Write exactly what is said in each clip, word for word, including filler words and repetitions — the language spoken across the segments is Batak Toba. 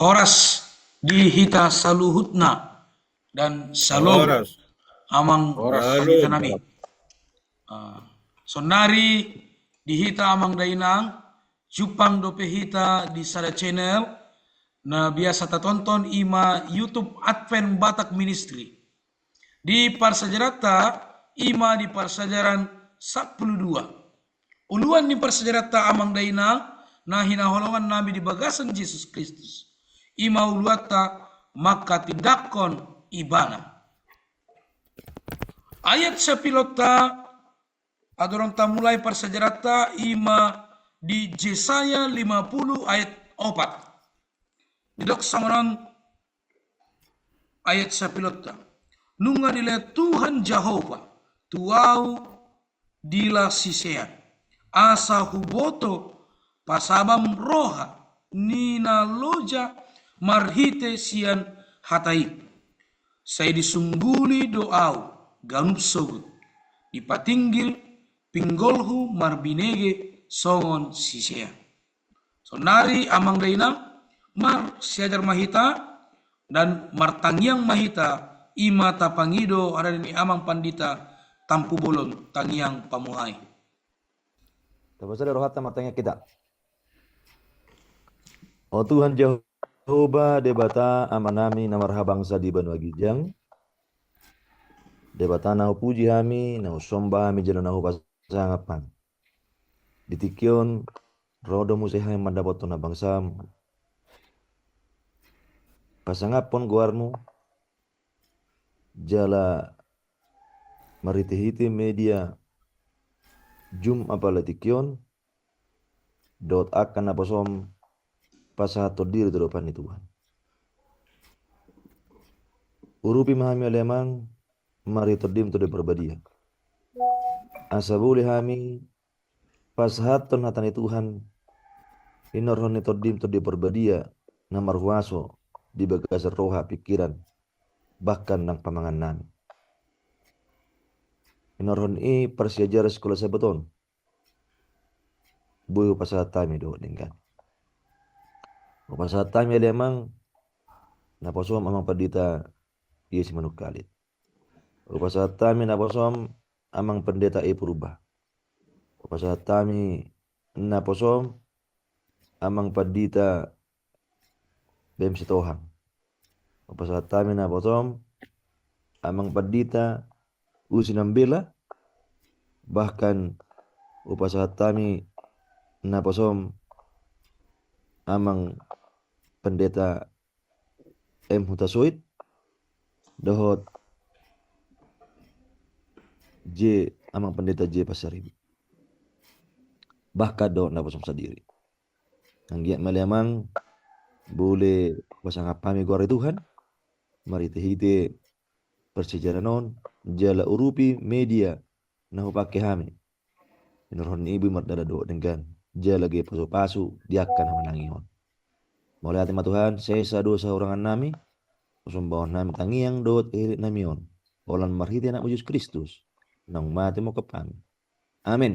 Horas di hita saluhutna dan salom. Horas. Amang, horas. Pandita nami. Ah, sonari di hita amang dainang, jumpang dope hita di sada channel na biasa tatonton, i ma YouTube Advent Batak Ministry. Di parsiajaranta, i ma di parsiajaran sampulu dua. Uluan ni parsiajaranta amang dainang na hinaholongan nami di bagasan Jesus Kristus, i ma uluanta manghatindanghon Ibana. Ayat sapilonta, andorang tamulai parsiajaranta, i ma di Jesaya lima pulu ayat opat. Didok songon on ayat sapilonta: Nunga dilehon Tuhan Jahowa tu ahu dila sisean, asa huboto pasabam roha ni na loja marhite sian hata i. Sai disungguli do ahu ganup sogot, dipatinggil pinggolhu marbinege songon sisean. Sonari amang dainang, marsiajar ma hita dan martangiang ma hita, i ma tapangido adat ni amang pandita Tampubolon, tangiang pamuhai. Tapasada rohanta, martangiang hita. O Tuhan Jahowa, Debata Amanami na marhabangsa di banua ginjang, Debata na hupuji hami, na husomba hami jala na hupasangap hami. Di tingki on ro do muse hami mandapothon habangsam, pasangaphon goarmu, jala marhitehite media Zoom apala tingki on, dohot angka naposom pasahathon diri tu adopan ni Tuhan. Urupi ma hami ale Amang, marhite Tondim Tondi Parbadia, asa boi hami pasahathon hata ni Tuhan, hinorhon ni Tondim Tondi Parbadia na marhuaso di bagasan roha, pingkiran, bahkan nang pamangan nami. Hinorhon i parsiajaran Sikola Sabat on boi hupasahat hami dohot denggan. Hupasahat hami ale Amang naposom Amang Pandita Yesi Manungkalit. Hupasahat hami naposom Amang Pandita I Purba. Hupasahat hami naposom Amang Pandita B M Sitohang. Hupasahat hami naposom Amang Pandita U Sinambela, bahkan hupasahat hami naposom Amang Pandita M Hutasoit, dohot J, Amang Pandita J Pasaribu, bahkan dohot naposom sandiri. Anggiat ma ale Amang, boi pasangap hami goar ni Tuhan marhitehite parsiajaran on, jala urupi media na hupangke hami. Hinorhon i boi mardalan dohot denggan, jala gabe pasupasu di angka na manangihon. Mauliate ma Tuhan, sesa do sahurangan nami, parsombaon nami, tangiang dohot hilik nami on, holan marhite Anakmu Jesus Kristus, naung mate mangkophon hami. Amen.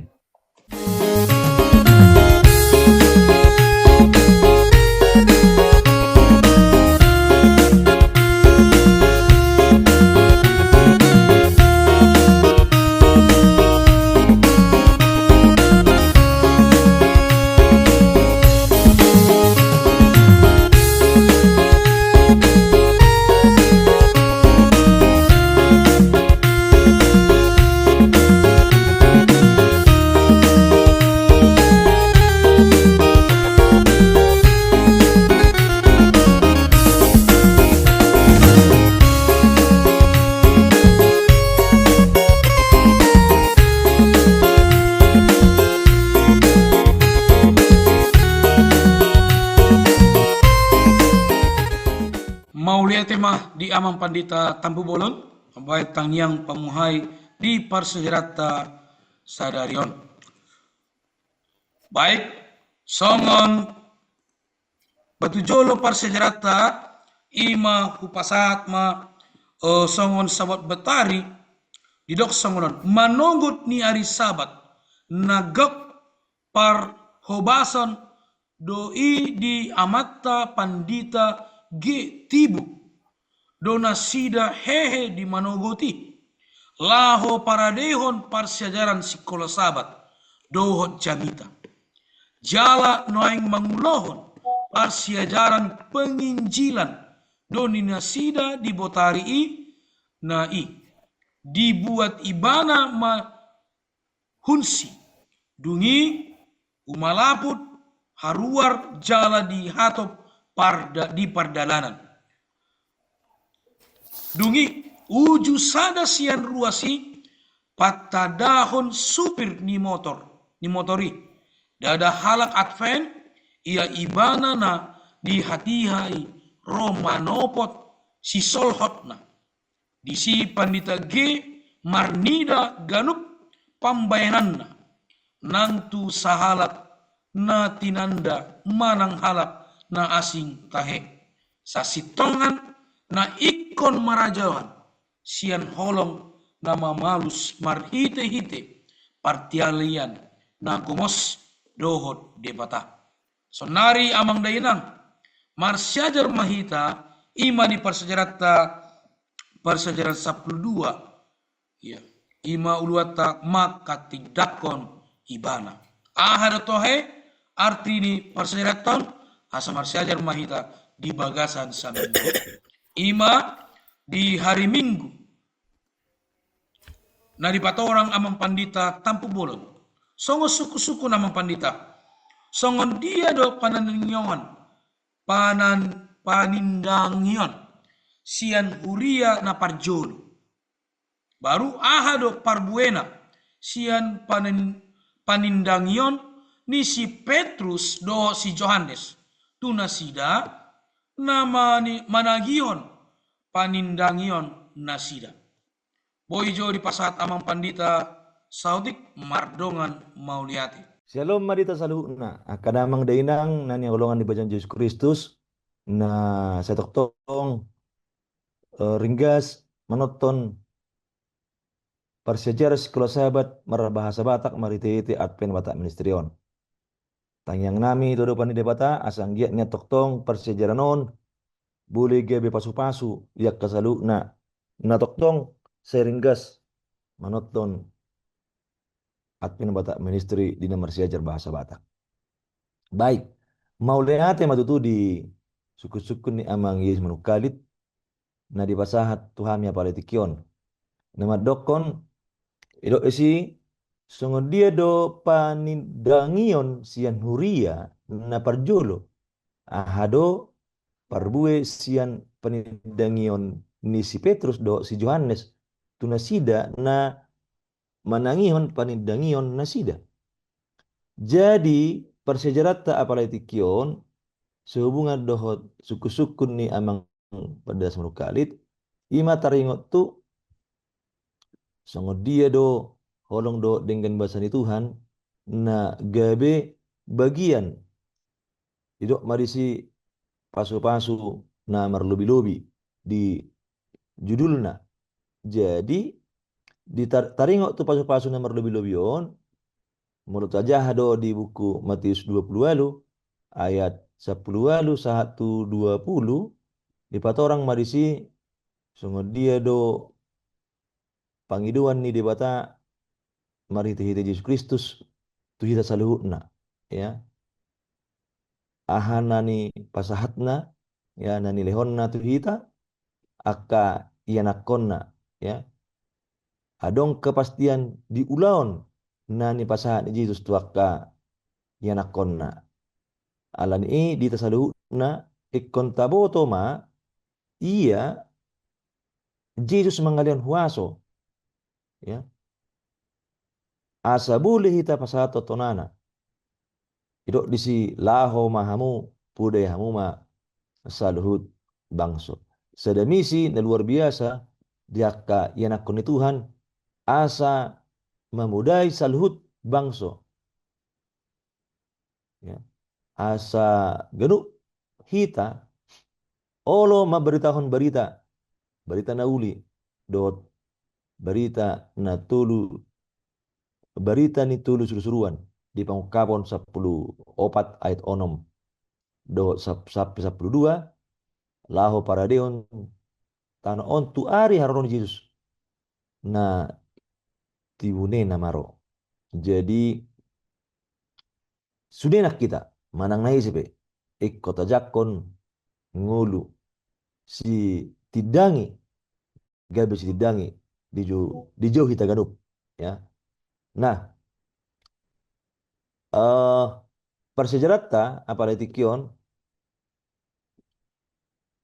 Mauliate ma di Amang Pandita Tampubolon, mambahen tangiang pamuhai di parsiajaranta sadari on. Baik, songon batu jolo parsiajaranta, i ma hupasahat ma, eh, songon sabat batari, didok songon on: Manogot ni ari Sabat, na gok parhobason do i di amanta pandita G. Tibu, do nasida hehe di manogot i, laho paradehon parsiajaran sikola Sabat dohot jamita. Jala naeng mangulohon parsiajaran penginjilan do ni nasida di botari i, na i dibuat ibana ma hunsi, dung i umalaput haruar jala dihatop parda-, di pardalanan. Dung i uju sada sian ruas i patandahon supir ni motor, ni motor i. Ndada halak Advent, ia ibana na di hatiha i ro manopot sisolhotna. Disi pandita G. marnida ganup pambahenanna, nang tu sahalak na tinanda manang halak na asing tahe, sasintongan na ingkon marajaon sian holong na mamalus marhite-hite partialian na gomos dohot Debata. Sonari amang dainang, marsiajar ma hita, i ma di parsiajaranta, parsiajaran sampulu dua. Ia, i ma uluanta manghatindanghon ibana. Aha do toe arti ni parsiajaranta on? Asa marsiajar ma hita di bagasan saminggu. I ma di hari Minggu na dipatorang amang pandita Tampubolon. Songon sungkun-sungkun amang pandita. Songon dia do panangion, panan-, panindangion sian huria na parjolo. Baru aha do parbuena sian panin-, panindangion ni si Petrus dohot si Johannes tu nasida na mani-, managihon panindangion nasida. Boi jo dipasahat amang pandita saotik mardongan mauliate. Syalom ma di hita saluhutna, angka damang dainang na hinaholongan ni Tuhan Jesus Kristus, na sai tongtong, eh, ringgas manonton parsiajaran sikola Sabat marbahasa Batak marhite-hite Advent Batak Ministry on. Tangiang nami tu adopan ni Debata, asa anggiat nian tongtong parsiajaran on boi gabe pasu-pasu di angka saluhutna na tongtong sai ringgas manonton Advent Batak Ministry di na marsiajar bahasa Batak. Baik, mauliate ma tutu di sungkun-sungkun ni amang Yesus Manungkalit, na dipasahat tu hami apala tingki on. Na mandokkon, didok disi, songon dia do panindangion sian huria na parjolo, aha do parbue sian panindangion ni si Petrus dohot si Johannes tu nasida na manangihon panindangion nasida. Jadi, parsiajaranta apala tingki on, sehubungan dohot sungkun-sungkun ni amang pandita Manungkalit, i ma taringot tu songon dia do holong dohot denggan basa ni Tuhan na gabe bagian. Didok ma disi pasu-pasu na marlobi-lobi di judulna. Jadi, di tar-, taringot tu pasu-pasu na marlobi-lobi on, molo tajaha do di buku Matius dua pulu ualu, ayat sampulu ualu sahat tu dua pulu, dipatorang ma disi songon dia do pangidoan ni Debata marhite-hite Jesus Kristus tu hita saluhutna, ya. Aha na nipasahatna, ya, na nilehonna tu hita, angka ianakkonna, ya. Adong kepastian di ulaon na nipasahat ni Jesus tu angka ianakkonna. Alani i di hita saluhutna ingkon taboto ma ia Jesus mangalehon huaso, ya. Asa boi hita pasahat tontonana. Didok disi laho ma hamu, podai hamu ma saluhut bangso. Sada misi na luar biasa di angka ianakkon ni Tuhan, asa mamodai saluhut bangso. Ya. Asa ganup hita olo mambaritahon barita, barita na uli, dohot barita na tolu, barita ni tolu surusuruan di Pangungkapon sampulu opat ayat onom. dohot sap-, sampe sampulu dua, laho paradehon tano on tu ari haroro ni Jesus na tibunena ma ro. Jadi, sude nang hita, manang na ise pe, ingkon tajangkon ngolu sitindangi, gabe sitindangi di jou, di jou hita ganup, ya. Nah, eh, parsiajaranta apala di tingki on,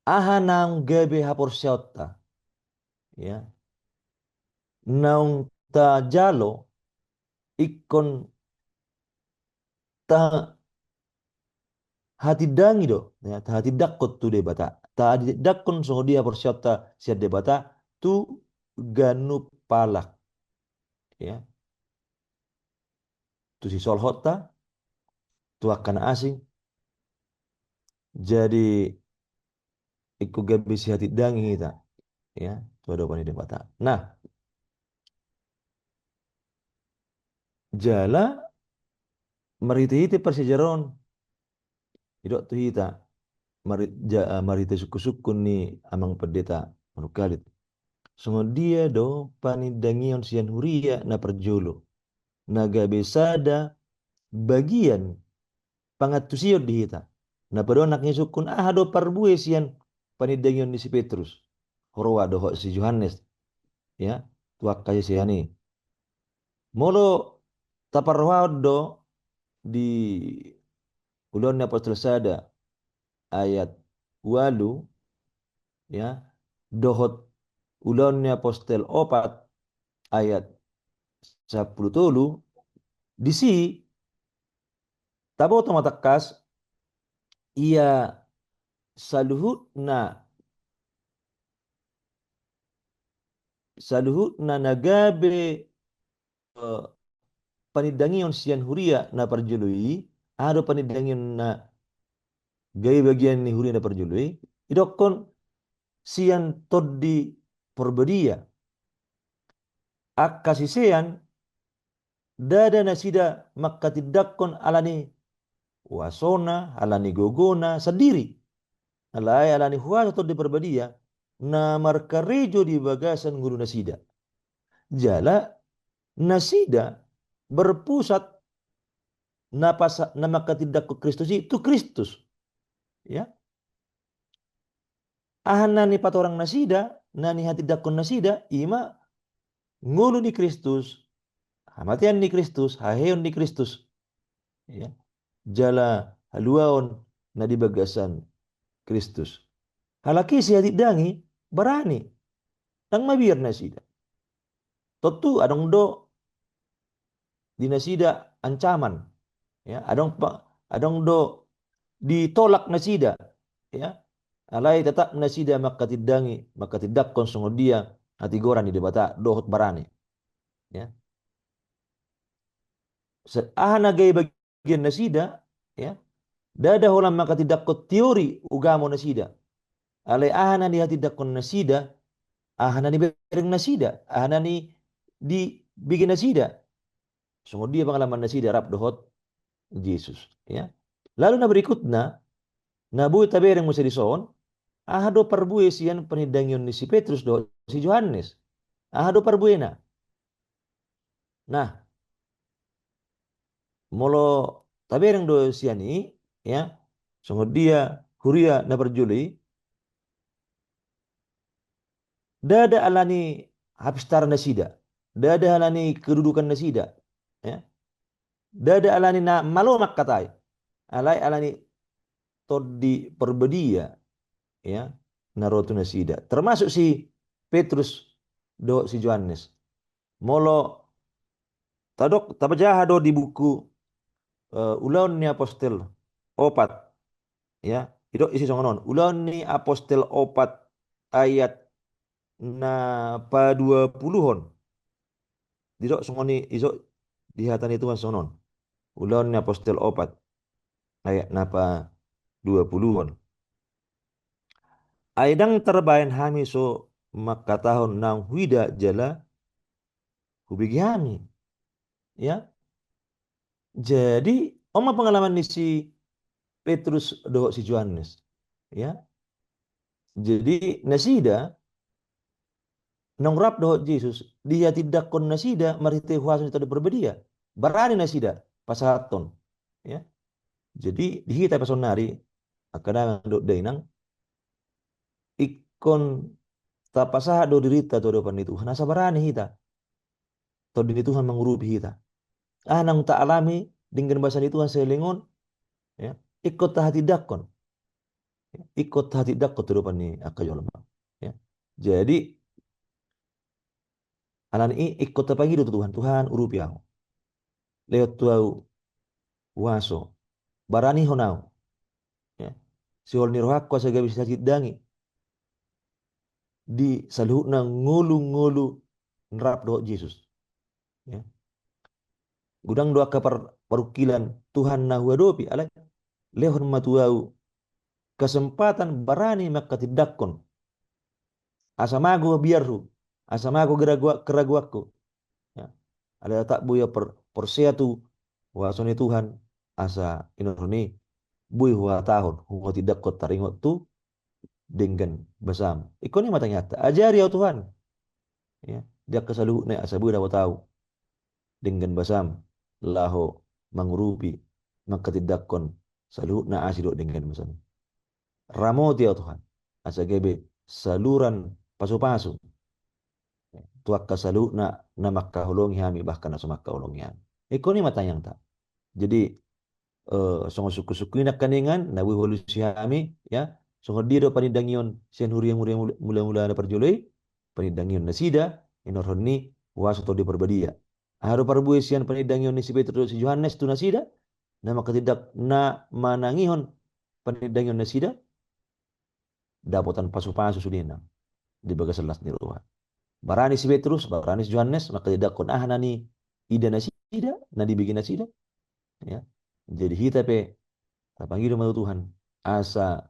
aha naung gabe haporseaonta, ya, naung tajalo ingkon ta-, hatindangi do, ya, tahatindangkon tu Debata. Tahatindangkon songon dia haporseaonta sian Debata tu ganup halak. Ya. Tu sisolhotta, tu angka na asing. Jadi, ingkon gabe sihatindangi hita, ya, tu adopan ni Debata. Nah, jala marhite-hite parsiajaran on, didok tu hita, mari-, ja-, marhite sungkun-sungkun ni amang pendeta Manungkalit. Songon dia do panindangion sian huria na parjolo, na gabe sada bagian pangantusion di hita. Na padohononhon sungkun, aha do parbue sian panindangion ni si Petrus, huroa dohot si Johannes, ya, tu angka sisean i. Molo taparrohahon do di Ulaon ni Apostel sada ayat ualu, ya, dohot Ulaon ni Apostel opat ayat sampulu tolu, disi taboto ma tangkas, ia saluhutna, saluhutna na gabe, eh, panindangion sian huria na parjolo i, aha do panindangion na gabe bagian ni huria na parjolo i, didokkon sian Tondi Parbadia. Angka sisean, ndada nasida mangkatindangkon ala ni huasona, ala ni gogona sandiri. Alai ala ni huasa Tondi Parbadia, na markarejo di bagasan ngolu nasida. Jala nasida berpusat na pasa-, na mangkatindangkon Kristus i tu Kristus. Ya. Aha na nipatorang nasida, na nihatindangkon nasida, i ma ngolu ni Kristus, hamatean ni Kristus, haheheon ni Kristus. Ya. Jala haluaon na di bagasan Kristus. Halak i sihatindangi barani. Ndang mabiar nasida. Tontu adong do di nasida ancaman. Ya, adong pa-, adong do ditolak nasida. Ya. Alai tetap nasida mangkatindangi, mangkatindangkon songon dia hatigoran ni Debata dohot barani. Ya. Se-, aha na gabe bagian nasida, ya. Ndada holan mangkatindangkon teori ugamo nasida. Alai aha na nihatindangkon nasida, aha na nibereng nasida, aha na ni-, dibege nasida. Songon dia pengalaman nasida rap dohot Jesus, ya. Lalu na berikutna, na boi tabereng muse dison, aha do parbue sian panindangion ni si Petrus dohot si Johannes. Aha do parbuena? Nah, molo tabereng do sian i, ya, songon dia huria na parjolo i, ndada ala ni hapistaran nasida, ndada ala ni kedudukan nasida, ya. Ndada ala ni na malo mangkatai, alai ala ni Tondi Parbadia, ya, na ro tu nasida. Termasuk si Petrus dohot si Johannes. Molo tadok, tapajaha do di buku, eh, Ulaon ni Apostel opat. Ya, didok disi songon on. Ulaon ni Apostel opat ayat na paduapuluhon. Didok songon i, didok di hata ni Tuhan songon on. Ulaon ni Apostel opat ayat na paduapuluhon. Ai ndang tarbahen hami so mangkatahon naung huida jala hubege hami. Ya. Jadi, on ma pengalaman ni si Petrus dohot si Johannes. Ya. Jadi nasida naung rap dohot Jesus, dihatindangkon nasida marhite huaso ni Tondi Parbadia. Barani nasida pasahathon. Ya. Jadi di hita pe saonari, angka dongan dohot dainang, ingkon tapasahat do dirinta tu adopan ni Tuhan, asa barani hita. Tondi ni Tuhan mangurupi hita. Aha naung taalami denggan basa ni Tuhan saleleng on, ya, ingkon tahatindangkon. Ya, ingkon tahatindangkon tu adopan ni angka jolma. Ya. Jadi, alani i ingkon tapangido tu Tuhan, Tuhan, urupi ahu. Lehon tu ahu huaso. Baranihon ahu. Ya. Sihol ni rohangku asa gabe sihatindangi di saluhutna ngolu-ngolu na rap dohot Jesus. Ya. Godang do angka par-, parungkilan Tuhan na huadopi, alai lehon ma tu ahu kesempatan barani manghatindangkon. Asa mago biarhu, asa mago geragua-, keraguanku. Ya. Alai tetap boi ahu per-, porsea tu huaso ni Tuhan, asa inorhon i boi huhatahon, huhatindangkon taringot tu denggan basam. Ingkon i ma tangiangta. Ajari ahu Tuhan. Ya, di angka saluhutna asa boi dapot ahu denggan basam laho mangurupi, manghatindangkon saluhutna asi dohot denggan basam. Ramoti ahu Tuhan, asa gabe saluran pasu-pasu tu angka saluhutna na mangkaholongi hami, bahkan na so mangkaholongi hami. Ingkon i ma tangiangta. Jadi, eh, songon sungkun-sungkun i nangkaningan na boi hualusi hami, ya, songon dia do panindangion sian huria-huria mula-, mula-mula na parjolo i, panindangion nasida inorhon ni huaso Tondi Parbadia. Aha do parbue sian panindangion ni si Petrus dohot si Johannes tu nasida, na manghatindang-, na manangihon panindangion nasida, dapotan pasu-pasu sudena di bagasan las ni roha. Barani si Petrus, barani si Johannes manghatindangkon aha na niida nasida, na dibege nasida. Ya. Jadi hita pe tapangido ma tu Tuhan asa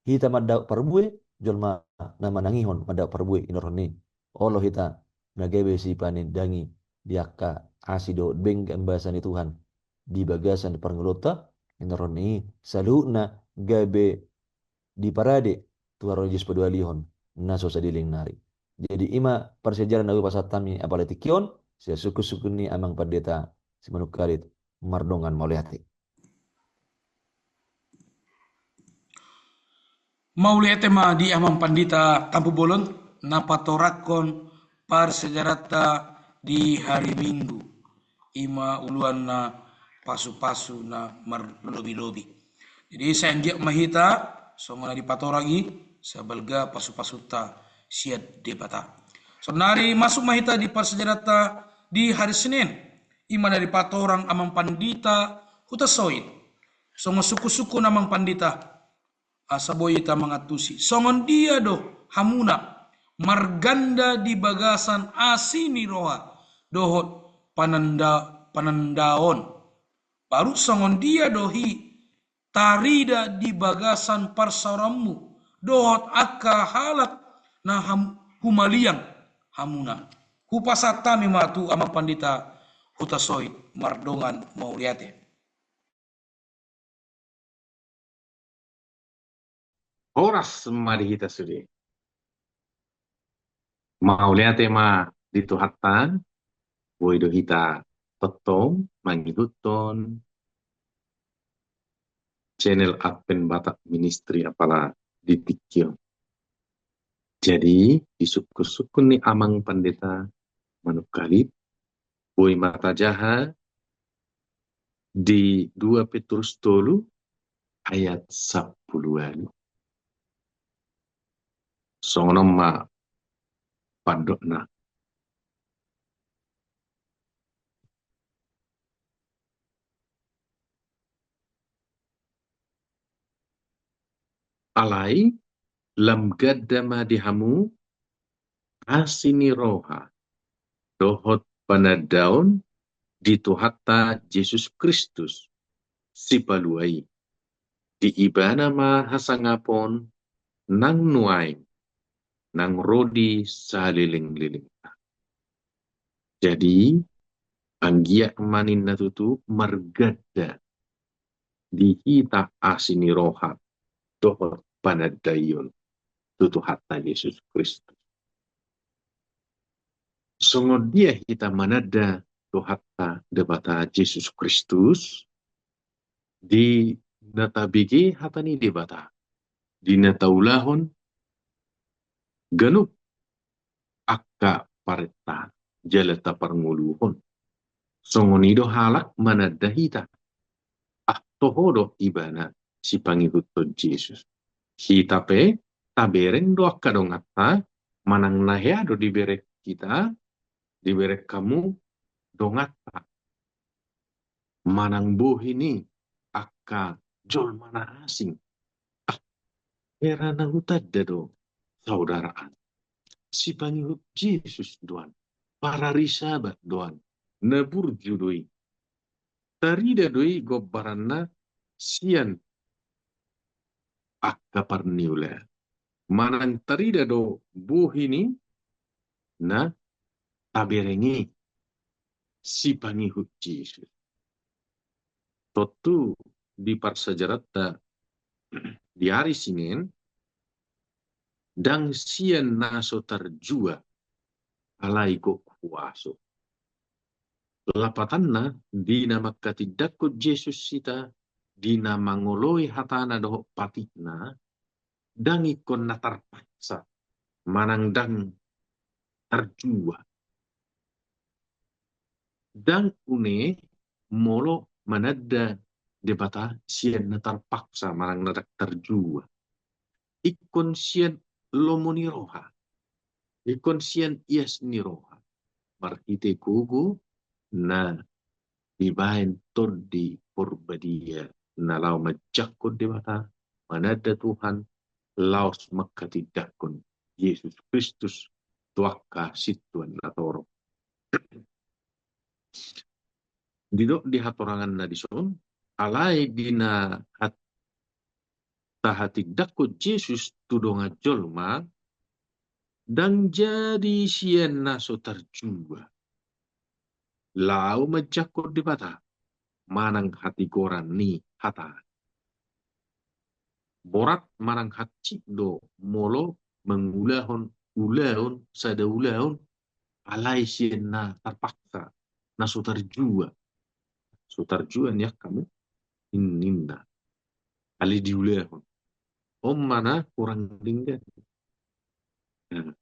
hita mandapot parbue, jolma na manangihon mandapot parbue inorhon i. Olo hita na gabe sipanindangi di angka asi dohot denggan basa ni Tuhan di bagasan parngoluonta, inorhon i saluhutna gabe diparade tu haroro ni Jesus paduahalihon na so saleleng nari. Jadi i ma parsiajaran na boi pasahat hami apala tingki on, sian sungkun-sungkun ni Amang Pandita Simanungkalit, mardongan mauliate. Mauliate ma di Amang Pandita Tampubolon na patorangkon parsiajaranta di hari Minggu. I ma uluanna pasu-pasu na marlobi-lobi. Jadi sai anggiat ma hita songon na dipatorang i, sai balga pasu-pasunta sian Debata. Saonari masuk ma hita di parsiajaranta di hari Senin. I ma na dipatorang Amang Pandita Hutasoit. Songon sungkun-sungkun Amang Pandita, asa boi hita mangantusi. Songon dia do hamuna marganda di bagasan asi ni roha dohot pananda-, panandaon. Baru songon dia do hitarida di bagasan parsaoranmu dohot angka halak na ham-, humaliang hamuna. Hupasahat hami ma tu Amang Pandita Hutasoit, mardongan mauliate. Horas ma di hita sude. Mauliate ma di Tuhanta, boi do hita tongtong mangihuthon channel Advent Batak Ministry apala di tingki on. Jadi, di sungkun-sungkun ni Amang Pandita Manungkalit, boi ma tajaha di dua Petrus tolu ayat sampulu ualu. Songon on ma pandokna. Alai lam ganda ma di hamu asi ni roha dohot panandaon di Tuhanta Jesus Kristus, Sipalua i. Di Ibana ma hasangapon nang nuaeng nang ro di saleleng-lelengna. Jadi, anggiat ma ninna tutu marganda di hita asi ni roha dohot panandaion tu Tuhanta Jesus Kristus. Songon dia hita mananda Tuhanta Debata Jesus Kristus, di na tabege hata ni Debata, di na taulahon ganup angka parenta jala taparngoluhon. Songon i do halak mananda hita. Ah, toho do ibana sipangihuthon Jesus. Hita pe tabereng do angka donganta, manang na hea do dibereng hita, dibereng hamu donganta. Manang bohi ni angka jolma na asing. Ah, hera na hutanda do saudara an. Sipangihut Jesus do an. Pararisabat do an. Na burju do i. Tarida do i gombaranna sian angka parniulaan. Manang tarida do bohi ni na tabereng i sipangihut Jesus. Tontu di parsajaranta di ari Sinen, ndang sian na so tarjua alai gok huaso. Lapatanna, di na mangkatindangkon Jesus hita, di na mangoloi hatana dohot patikna, ndang ingkon na tarpaksa, manang ndang tarjua. Ndang une molo mananda Debata sian na tarpaksa, manang na ndang tarjua. Ingkon sian lomo ni roha. Ingkon sian ias ni roha. Marhite gogo na dibaen Tondi Porbadia na laho manjangkon Debata, mananda Tuhan, laos mangkatindangkon Jesus Kristus tu angka sintuan na torop. Didok di hatoranganna dison, alai di na hat-, tahatindangkon Jesus tu dongan jolma, ndang jadi sian na so tarjua. Laho manjangkon Debata, manang hatigoran ni hata. Borat manang hansit do molo mangulahon ulaon, sada ulaon, alai sian na tarpaksa, na so tarjua. So tarjua nian hamu, ninna. Alai diulahon. On ma na hurang denggan. Nah.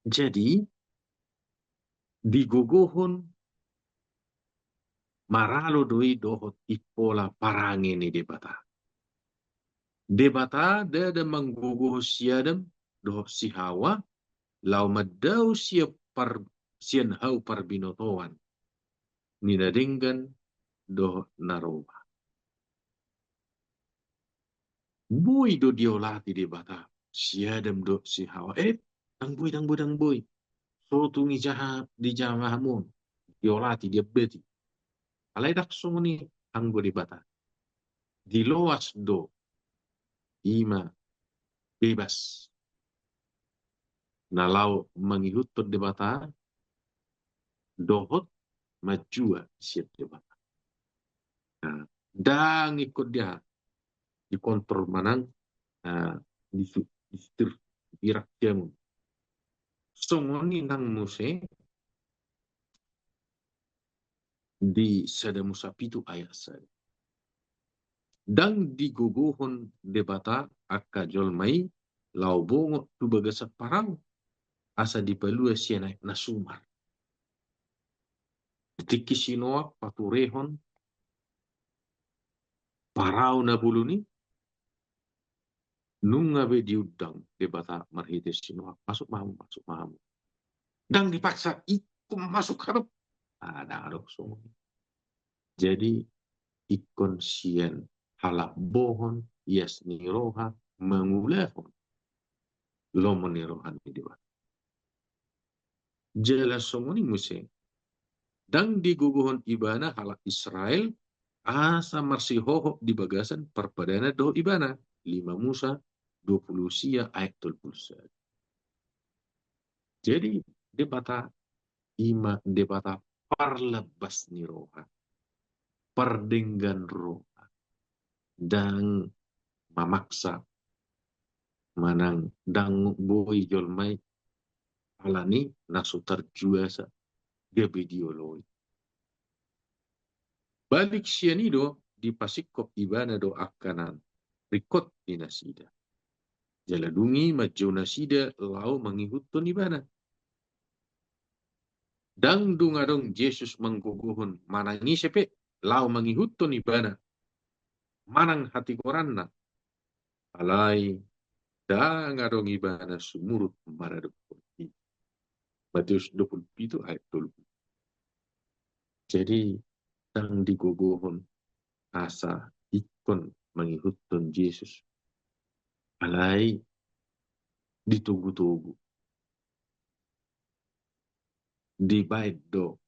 Jadi, digogohon maralo do i dohot impola parange ni Debata. Debata ndada manggogohon si Adam dohot si Hawa, laho mandao sian par-, sian hau parbinotoan ni na denggan dohot na roa. Boi do diolati Debata si Adam dohot si Hawa. Eh, ndang boi, ndang boi, ndang boi. So tung dijaha, dijama hamu on. Diolati, diambati. Alai ndang songon i anggo Debata. Diloas do, i ma bebas. Na laho mangihuthon Debata, dohot manjua sian Debata. Nah, ndang ingkon dia dikontrol manang, eh, disu-, disetir, dipirak jamun. Songon i nang muse di Sada Musa pitu ayat sada. Ndang digogohon Debata angka jolma i laho bongot tu bagasan parau, asa dipalua sian aek na sumar. Di tingki si Noa paturehon parau na bolon i, nunga be diundang Debata marhite si Noa, masuk ma hamu, masuk ma hamu. Ndang dipaksa, ingkon masuk hamu. Ah, ndang adong songon i. Jadi, ingkon sian halabohon, ias ni roha, mangulahon lomo ni roha ni Debata. Jala songon i muse, ndang digogohon Ibana halak Israel asa marsihohot di bagasan parpadanan dohot Ibana. Lima Musa dua pulu sia ayat tolu pulu sada. Jadi, Debata i ma Debata parlambas ni roha. pardenggan roha, ndang mamaksa manang ndang boi jolma i alani na so tarjuasa gabe dioloi. Balik sian i do dipasingkop ibana do angka na ringkot ni nasida. Jala dung i manjou nasida laho mangihuthon ibana. Ndang dung adong Jesus manggogohon manang ise pe laho mangihuthon ibana manang hatigoranna. Alai ndang adong ibana sumurut maradophon i. Matius dua puluh pitu ayat tolu. Jadi ndang digogohon asa ingkon mangihuthon Jesus. Alai ditogutogu. Dibaen do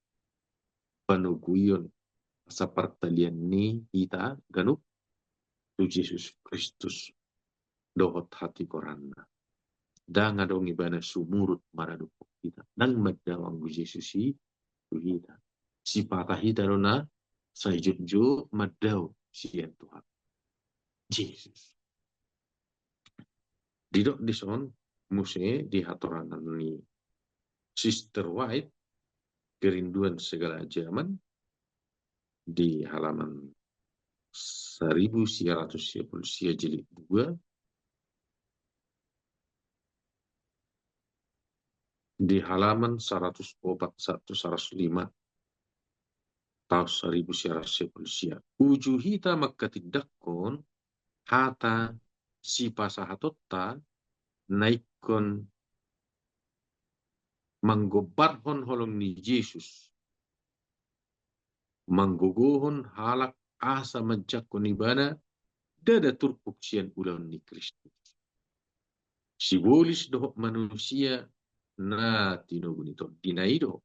panoguion asa partalian ni hita ganup tu Jesus Kristus dohot hatigoranna. Ndang adong ibana sumurut maradophon hita. Ndang mandao anggo Jesus i tu hita. Sipata hita do na sai jotjot mandao sian Tuhan Jesus. Didok dison muse di hatorangan ni Sister White, Kerinduan Segala Zaman, di halaman seribu sia ratus sia puluh sia jilid dua, di halaman saratus opat, saratus lima, taon seribu sia ratus sia puluh sia. Uju hita mangkatindangkon hata sipasahatonta na ingkon manggombarhon holong ni Jesus, manggogohon halak asa manjangkon ibana, ndada turpuk sian ulaon ni Kristus. Sibolis dohot manusia na tinogu ni tondina i do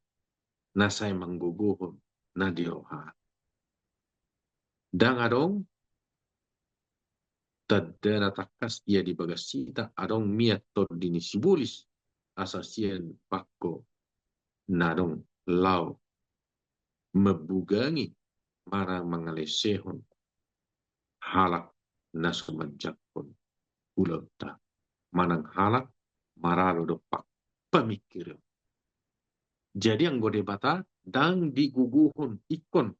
na sai manggogohon na di rohana. Ndang adong tanda na tangkas ia di bagas hita adong mian tondi ni sibolis asa sian pangko na adong laho mambugangi manang mangalesehon halak na so manjangkon ulaonta manang halak maralo dompak pamingkirion. Jadi anggo Debata ndang digogohon ingkon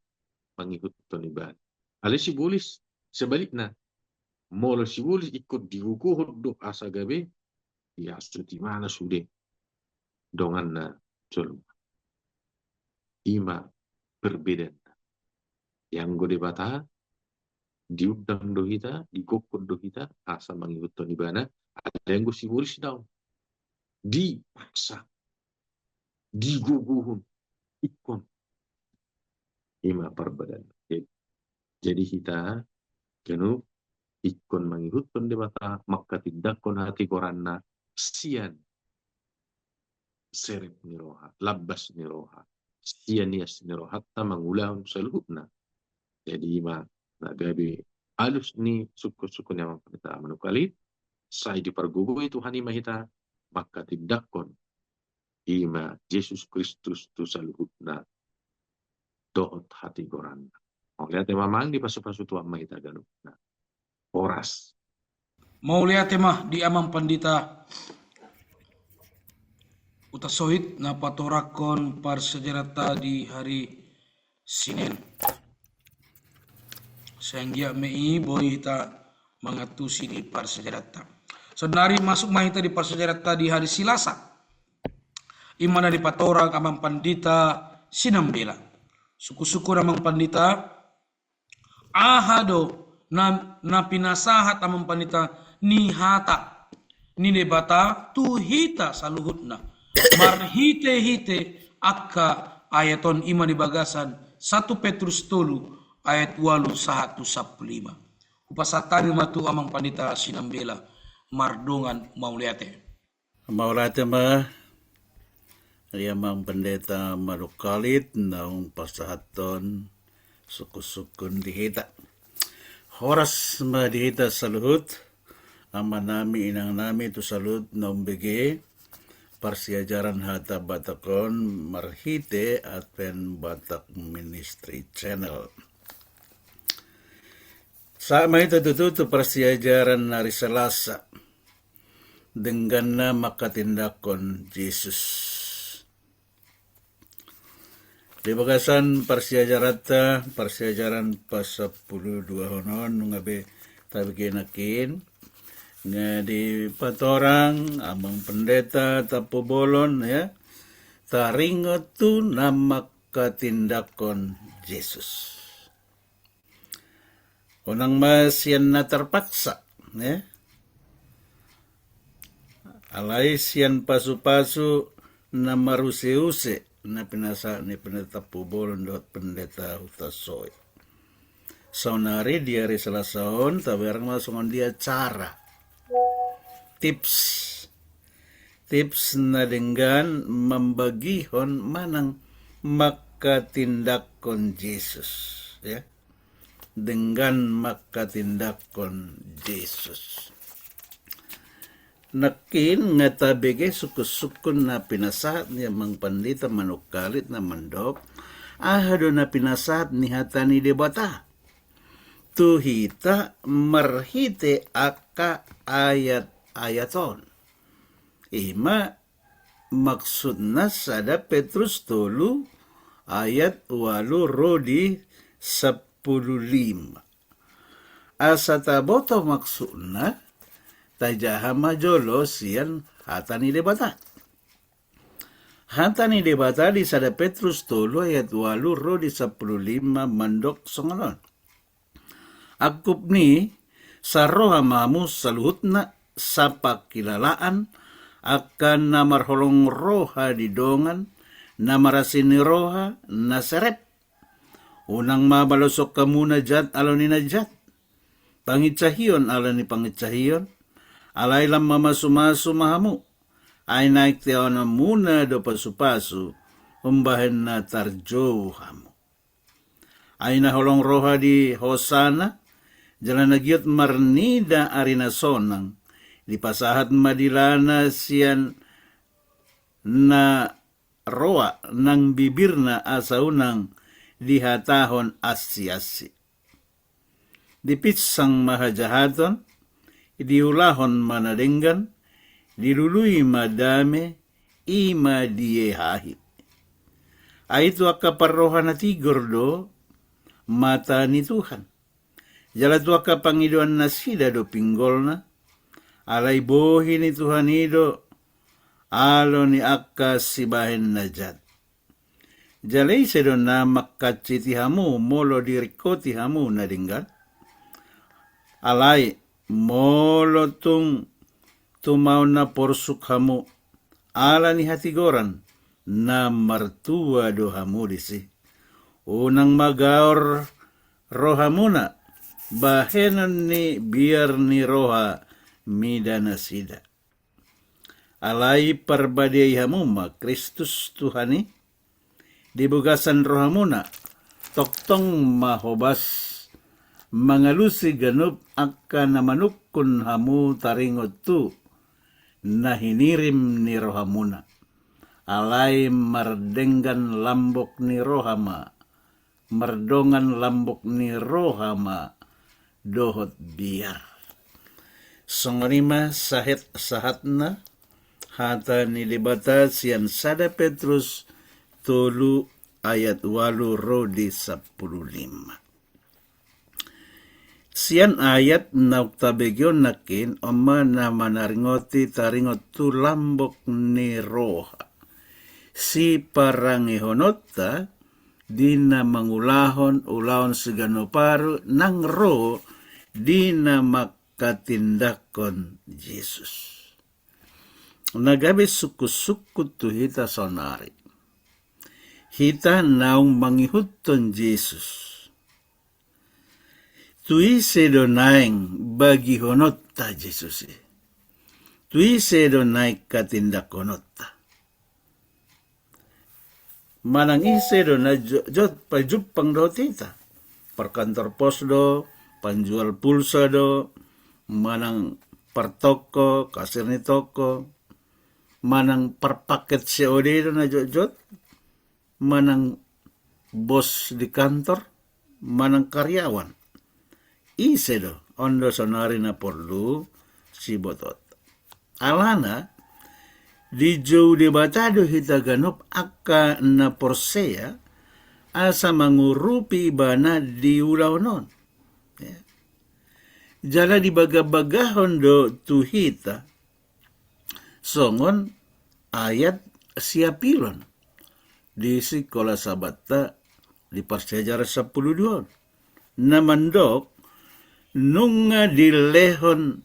mangihuthon ibana. Alai sibolis sebalikna, molo sibolis ingkon digogohon do asa gabe, ia suti mana sude donganna jolma. Ima perbedaanna. Ia anggo Debata diundang do hita, digokhon do hita asa mangihuthon ibana, alai anggo sibolis daong, dipaksa, digogohon ingkon. Ima perbedaanna. Jadi hita ganup ingkon mangihuthon Debata, mangkatindangkon hatigoranna sian serep ni roha, lambas ni roha, sian ias ni rohanta mangulahon saluhutna. Jadi ima na gabe alus ni sungkunsungkun ni amang pandita manungkalit, sai dipargogoi Tuhan ima hita mangkatindangkon ima Jesus Kristus tu saluhutna dohot hatigoranna. Mauliate ma amang, dipasupasu Tuhan ma hita ganup. Horas. Mauliate ma di amang pandita Utasohit na patorangkon parsiajaranta di hari Sinen. Sai anggiat ma i boi hita mangantusi di parsiajaranta. Saonari masuk ma hita di parsiajaranta di hari Silasa. Ima na dipatorang amang pandita Sinambela. Sungkunsungkun amang pandita, aha do na, na pinasahat amang pandita ni hata ni Debata tu hita saluhutna marhitehite angka ayat on, ima di bagasan satu Petrus tolu ayat ualu sahat tu sampulu lima. Hupasahat hami ma tu amang pandita Sinambela mardongan mauliate. Mauliate ma di amang pandita manungkalit naung pasahathon sungkunsungkun di hita. Horas ma di hita saluhut, amanami inangnami tu saluhut na umbege parsiajaran hata Batak on marhite Advent Batak Ministry Channel. Sahat ma hita tutu tu parsiajaran ari Selasa, dengganna manghatindanghon Jesus. Di bagasan parsiajaranta, parsiajaran pasampuluduahon on, nunga be tabege nangkin, nga dipatorang amang pendeta tampubolon, ya, taringot tu na manghatindanghon Jesus. Unang ma sian na terpaksa, ya. Alai sian pasupasu na maruseuse na pinasahat ni pendeta tampubolon dohot pendeta hutasoit. Saonari di ari Selasa on, tabereng ma songon dia cara, tips, tips na denggan mambagihon manang manghatindanghon Jesus, ya. Denggan manghatindanghon Jesus. Nangkin nga tabege sungkun-sungkun na pinasahat ni amang pandita manungkalit na mandok, aha do na pinasahat ni hata ni Debata tu hita marhite angka ayat-ayat on. Ima maksudna sada Petrus tolu ayat ualu ro di sampulu lima. Asa taboto maksudna, tajaha ma jolo sian hata ni Debata. Hata ni Debata di sada Petrus tolu ayat ualu ro di sampulu lima mandok songon on. Angkup ni, saroha ma hamu saluhutna, sapangkilalaan, angka na marholong roha di dongan, na marasi ni roha, na serep. Unang ma baloshon hamu na jat ala ni na jat, panginsahion ala ni panginsahion, alai lam mamasumasu ma hamu, ai naeng teanonmuna do pasupasu, umbahen na tarjou hamu. Ai na holong roha di hosana, jala na giot marnida ari na sonang, dipasahat ma dilana sian na roa nang bibirna asa unang dihatahon ansi-ansi. Dipinsang ma hajahaton, diulahon ma na denggan, dilului ma dame, i ma diehahi. Ai tu angka parroha na tigor do mata ni Tuhan. Jala tu angka pangidoan nasida do pinggolna, alai bohi ni Tuhan i do alo ni angka sibahen na jat. Jala ise do na mangkansiti hamu molo diringkoti hamu na denggan? Alai molo tung tumaon na porsuk hamu ala ni hatigoran, na martua do hamu disi. Unang ma gaor rohamuna bahenon ni biar ni roha mida nasida. Alai parbadiai hamu ma Kristus Tuhan i di bagasan rohamuna, tongtong ma hobas mangalusi ganup angka na manungkun hamu taringot tu na hinirim ni rohamuna. Alai mardenggan lambok ni roha ma, mardongan lambok ni roha ma dohot biar. Songon i ma sahat, sahatna hata ni Debata sian sada Petrus tolu ayat ualu ro di sampulu lima. Sian ayat naung tabege on nangkin, on ma na manaringoti taringot tu lambok ni roha. Siparangehononta di na mangulahon ulaon siganup ari nang ro di na manghatindanghon Jesus. Na gabe sungkun-sungkun tu hita saonari. Hita naung mangihuthon Jesus. Tu ise do naeng bagihononta Jesus i? Tu ise do naeng hatindanghononta? Manang ise do na jo-, jotjot pajumpang dohot hita? Parkantor pos do, panjual pulsa do, manang partoko, kasir ni toko, manang parpaket C O D do na jotjot, manang bos di kantor, manang karyawan. ise do, on do saonari na porlu sibotoonta. Alana, dijou Debata do hita ganup angka na porsea, asa mangurupi ibana di ulaon on. Ya. Jala dibagabagahon do tu hita, songon ayat siapilon di sikola sabatta di parsiajaran sampulu dua on. Na mandok, nunga dilehon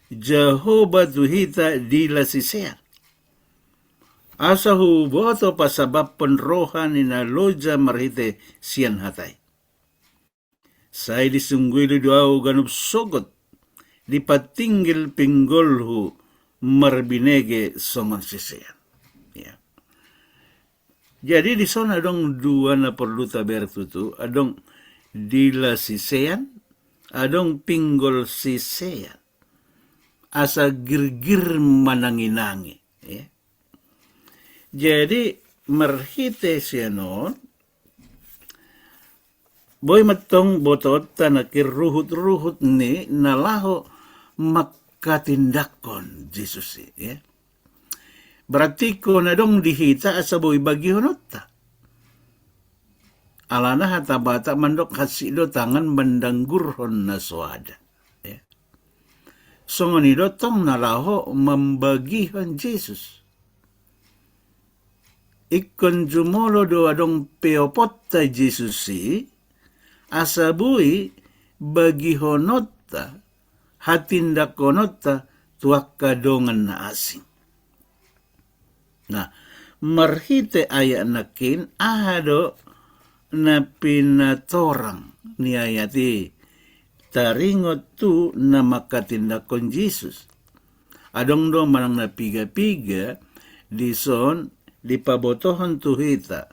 Jahowa tu hita dila sisean. Asa huboto pasababhon roha ni na loja marhite sian hata i. Sai disungguli do ahu ganup sogot, dipatinggil pinggolhu marbinege songon sisean. Ya. Jadi dison adong dua na porlu tabereng tutu, adong dila sisean, adong pinggol sisean. Asa girgir mananginangi. Ya. Jadi marhite sian on, boi mantong botoonta nangkin ruhut-ruhut ni na laho mangkatindangkon Jesus i, ya. Berarti ingkon adong di hita asa boi bagihononta. Alana hata Batak mandok hansit do tangan mandanggurhon na so ada. Ya. Songon i do tong na laho mambagihon Jesus. Ingkon jumolo do adong peoponta Jesus i, asa boi bagihononta, hatindangkononta tu angka dongan na asing. Nah, marhite ayat nangkin, aha do na pinatorang ni ayat i taringot tu na mangkatindangkon Jesus? Adong do manang na piga-piga dison dipabotohon tu hita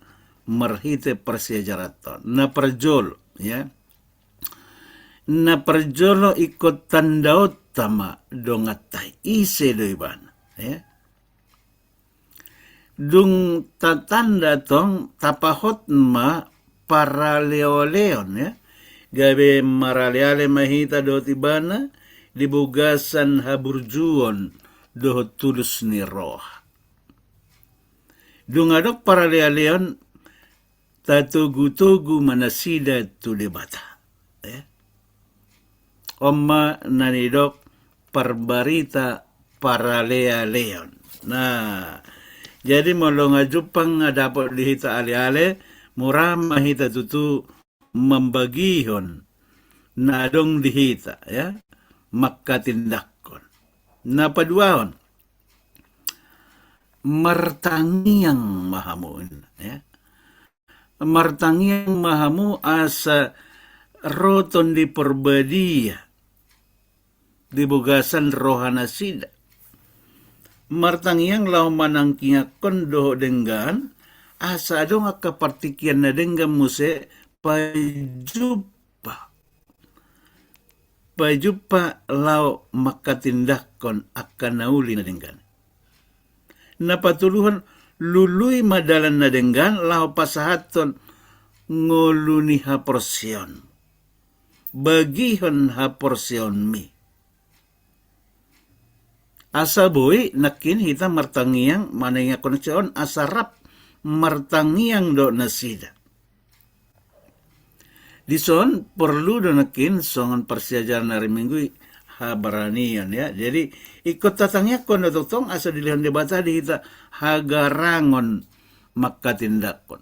marhite parsiajaranta on. Na parjolo, ya. Na parjolo ingkon tandaonta ma donganta i, ise do ibana, ya. Dung tatanda tong tapahot ma paralealeon, ya. Gabe maraleale ma hita dohot ibana di bagasan haburjuon dohot tulus ni roha. Dung adong paralealeon, tatogutogu ma nasida tu Debata. Eh? On ma na nidok parbarita paralealeon. Nah, jadi molo nga jumpang nga dapot di hita aleale, mura ma hita tutu mambagihon na adong di hita, ya, mangkatindangkon. Na paduahon, martangiang ma hamu, ya. Martangiang ma hamu asa ro Tondi Parbadia di bagasan rohanasida. Martangiang laho manangkiangkon dohot denggan, asa adong angka partingkian na denggan muse pajumpa. Pajumpa laho mangkatindangkon angka na uli na denggan. Na patoluhon, lului ma dalan na denggan laho pasahathon ngolu ni haporseaon. Bagihon haporseaonmi. Asa boi nangkin hita martangiang, manangiangkon nasida on asa rap martangiang dohot nasida. Dison porlu do nangkin songon parsiajaran ari Minggu i, habaranion, ya. Jadi ingkon tatangiangkon do tongtong asa dilehon Debata di hita hagarangon mangkatindangkon.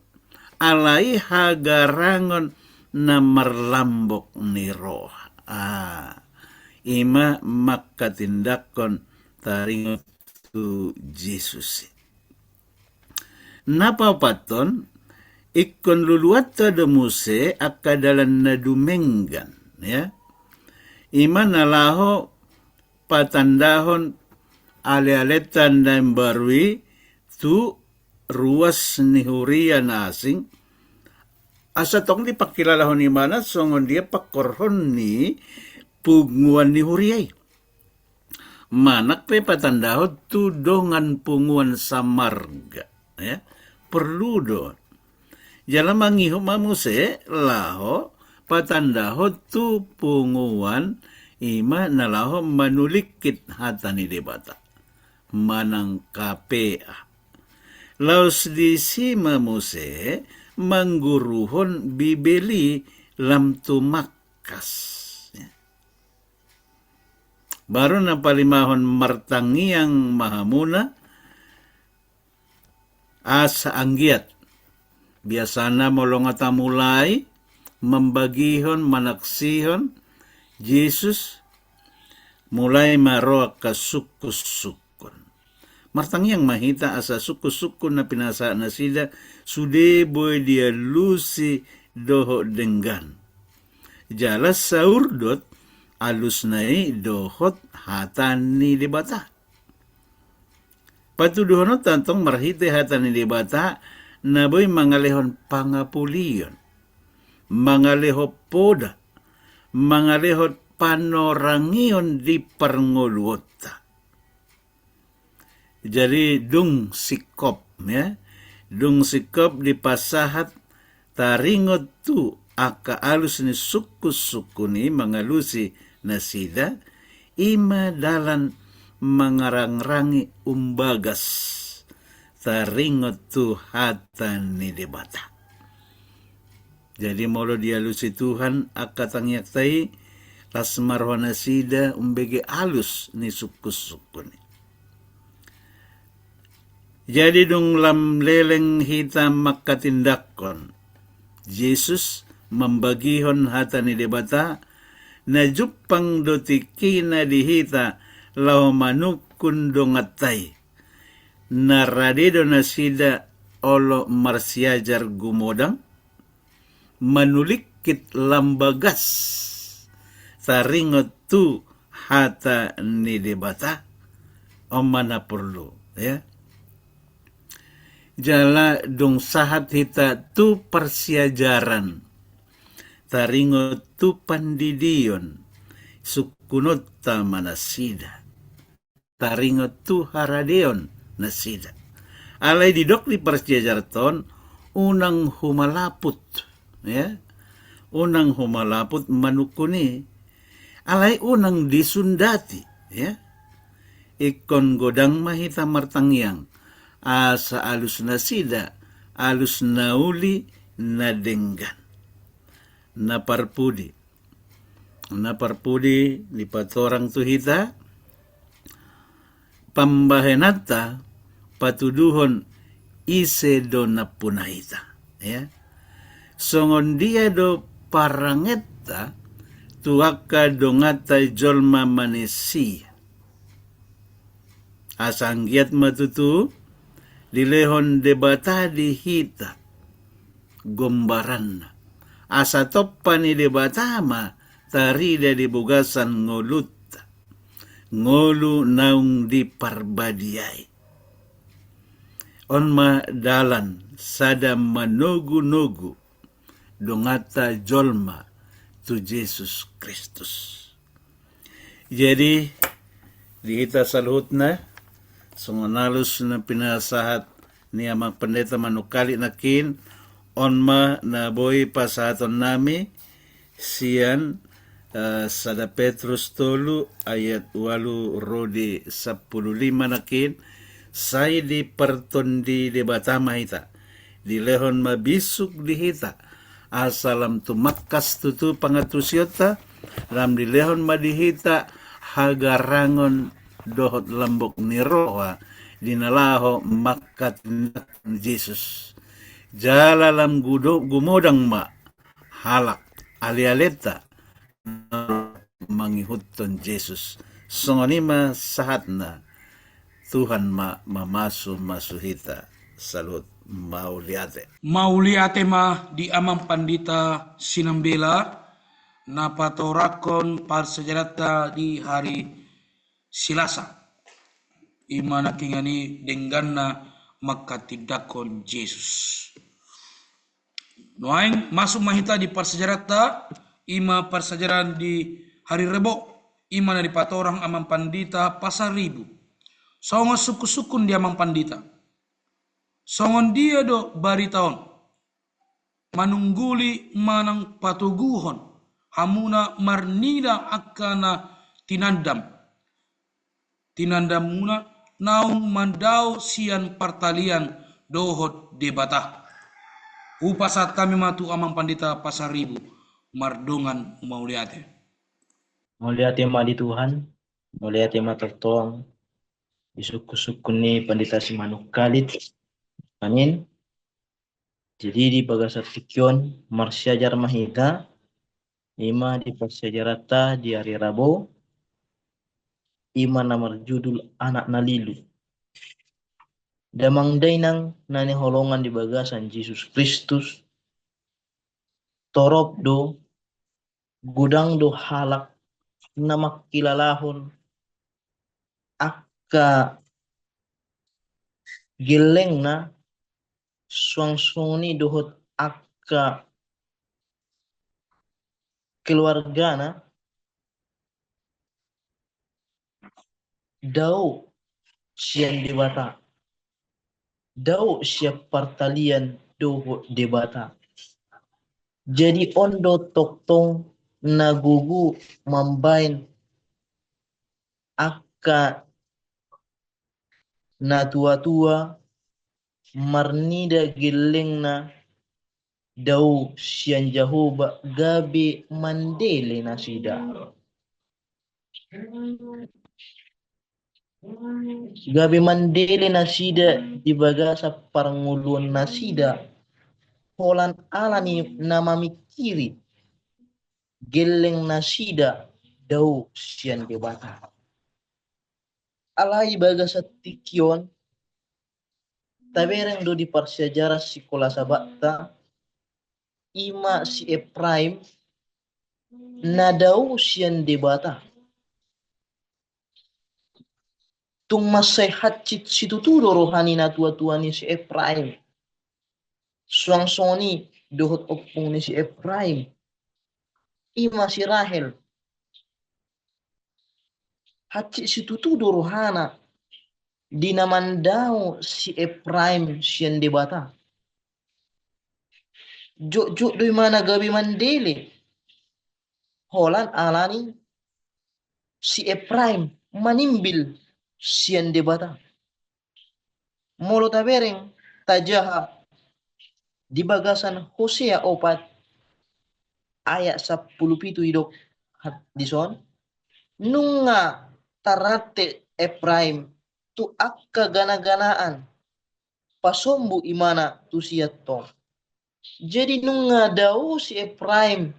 Alai hagarangon na marlambok ni roha. Ah, ima mangkatindangkon taringot tu Jesus i. Na paopathon, ingkon luluanta do muse angka dalan na dumenggan, ya. Ima na laho patandahon alealenta na imbaru i tu ruas ni huria na asing, asa tong dipangkilalahon ibana songon dia pangkorhon ni punguan ni huria i. Manang pe patandahon tu dongan punguan samarga, ya. Porlu do. Jala mangihut ma muse laho patandahon tu punguan, i ma na laho manulingkit hata ni Debata, manang kapea. Laos disi ma muse mangguruhon Bibel i lam tumangkas. Baru na palimahon, martangiang ma hamuna, asa anggiat. Biasana molo nga tamulai mambagihon, manaksihon Jesus, mulai ma ro angka sungkun-sungkun. Martangiang ma hita asa sungkun-sungkun na pinasahat nasida sude boi dialusi dohot denggan. Jala saurdot alusna i dohot hata ni Debata. Patuduhononta antong marhite hata ni Debata na boi mangalehon pangapulion, mangalehon poda, mangalehon panorangion di parngoluonta. Jadi dung singkop, ya, dung singkop dipasahat taringot tu angka alus ni sungkun-sungkun i mangalusi nasida, i ma dalan mangarangrangi umbagas taringot tu hata ni Debata. Jadi molo dialusi Tuhan angka tangiangta i, las ma roha nasida umbege alus ni sungkun-sungkun i. Jadi dung lam leleng hita mangkatindangkon Jesus, mambagihon hata ni Debata, na jumpang do tingkina di hita laho manungkun donganta i. Na rade do nasida olo marsiajar gumodang, manulingkit lam bagas taringot tu hata ni Debata. On ma na porlu, ya. Jala dung sahat hita tu parsiajaran taringot tu pandidion, sungkunonta ma nasida taringot tu haradeon nasida. Alai didok di parsiajaranta on, unang humalaput, ya. Unang humalaput manungkun i. Alai unang disundati, ya. Ingkon godang ma hita martangiang asa alus nasida alus na uli, na denggan. Na parpudi, na parpudi dipatorang tu hita pambahenanta patuduhon ise do nampuna hita, ya. Songon dia do parangenta tu angka donganta jolma manisia. Asa anggiat ma tutu dilehon Debata di hita gombaranna, asa tompa ni Debata ma tarida di bagasan ngolunta, ngolu naung diparbadiai. On ma dalan sada manogunogu donganta jolma tu Jesus Kristus. Jadi di hita saluhutna, songon alus na pinasahat ni Amang Pendeta manungkun nangkin, on ma na boi pasahatonnami sian, eh, sada Petrus tolu ayat ualu ro di sampulu lima nangkin, sai dipartondi Debata ma hita, dilehon ma bisuk di hita, asa lam tumangkas tutu pangantusionta, lam dilehon ma di hita hagarangon dohot lambok ni roha di na laho mangkatindangkon Jesus. Jala lam gudo-, gumodang ma halak alealenta mangihuthon Jesus. Songon i ma sahatna. Tuhan ma mamasumasu hita saluhut. Mauliate. Mauliate ma di Amang Pandita Sinambela na patorangkon parsiajaranta di hari Silasa. I ma nangkiningan i dengganna mangkatindangkon Jesus. Nuaeng masuk ma hita di parsiajaranta, i ma parsiajaran di hari Rebo, i ma na dipatorang Amang Pandita Pasaribu. Songon sungkunsungkun di Amang Pandita. Songon dia do barita on? manungguli manang patoguhon hamuna marnida angka na tinandam, tinandamuna naung mandao sian partalian dohot Debata. Hupasahat hami ma tu Amang Pandita Pasaribu mardongan mauliate. Mauliate ma di Tuhan, mauliate ma tongtong di sungkun-sungkun ni Pandita Simanungkalit. Amin. Jadi di bagasan tingki on marsiajar ma hita, ima di parsiajaranta di ari Rabu, ima na marjudul Anak na Lilu. Damang dainang na hinaholongan di bagasan Jesus Kristus, torop do, godang do halak na mangkilalahon angka gellengna, suang songon i dohot angka keluargana, dao sian Debata, dao sian partalian dohot Debata. Jadi on do tongtong na gogo mambaen angka na tua-tua marnida gellengna dao sian Jahowa gabe mandele nasida. Gabe mandele nasida di bagasan parngoluon nasida, holan ala ni na mamingkiri gelleng nasida dao sian Debata. Alai bagasan tingki on, tabereng do di parsiajaran sikola Sabatta, ima si Epraim na dao sian Debata. Tung mansai hansit situtu do roha ni na tua-tua ni si Epraim. Suang songon i dohot ompung ni si Epraim, ima si Rahel. Hansit situtu do rohana di na mandao si Epraim sian Debata. Jotjot do imana gabe mandele, holan ala ni si Epraim manimbil sian Debata. Molo tabereng tajaha di bagasan Hosea opat ayat sampulu pitu, didok dison, nunga tarrante Epraim tu angka gana-ganaan, pasombu imana tusi antong. Jadi nunga dao si Epraim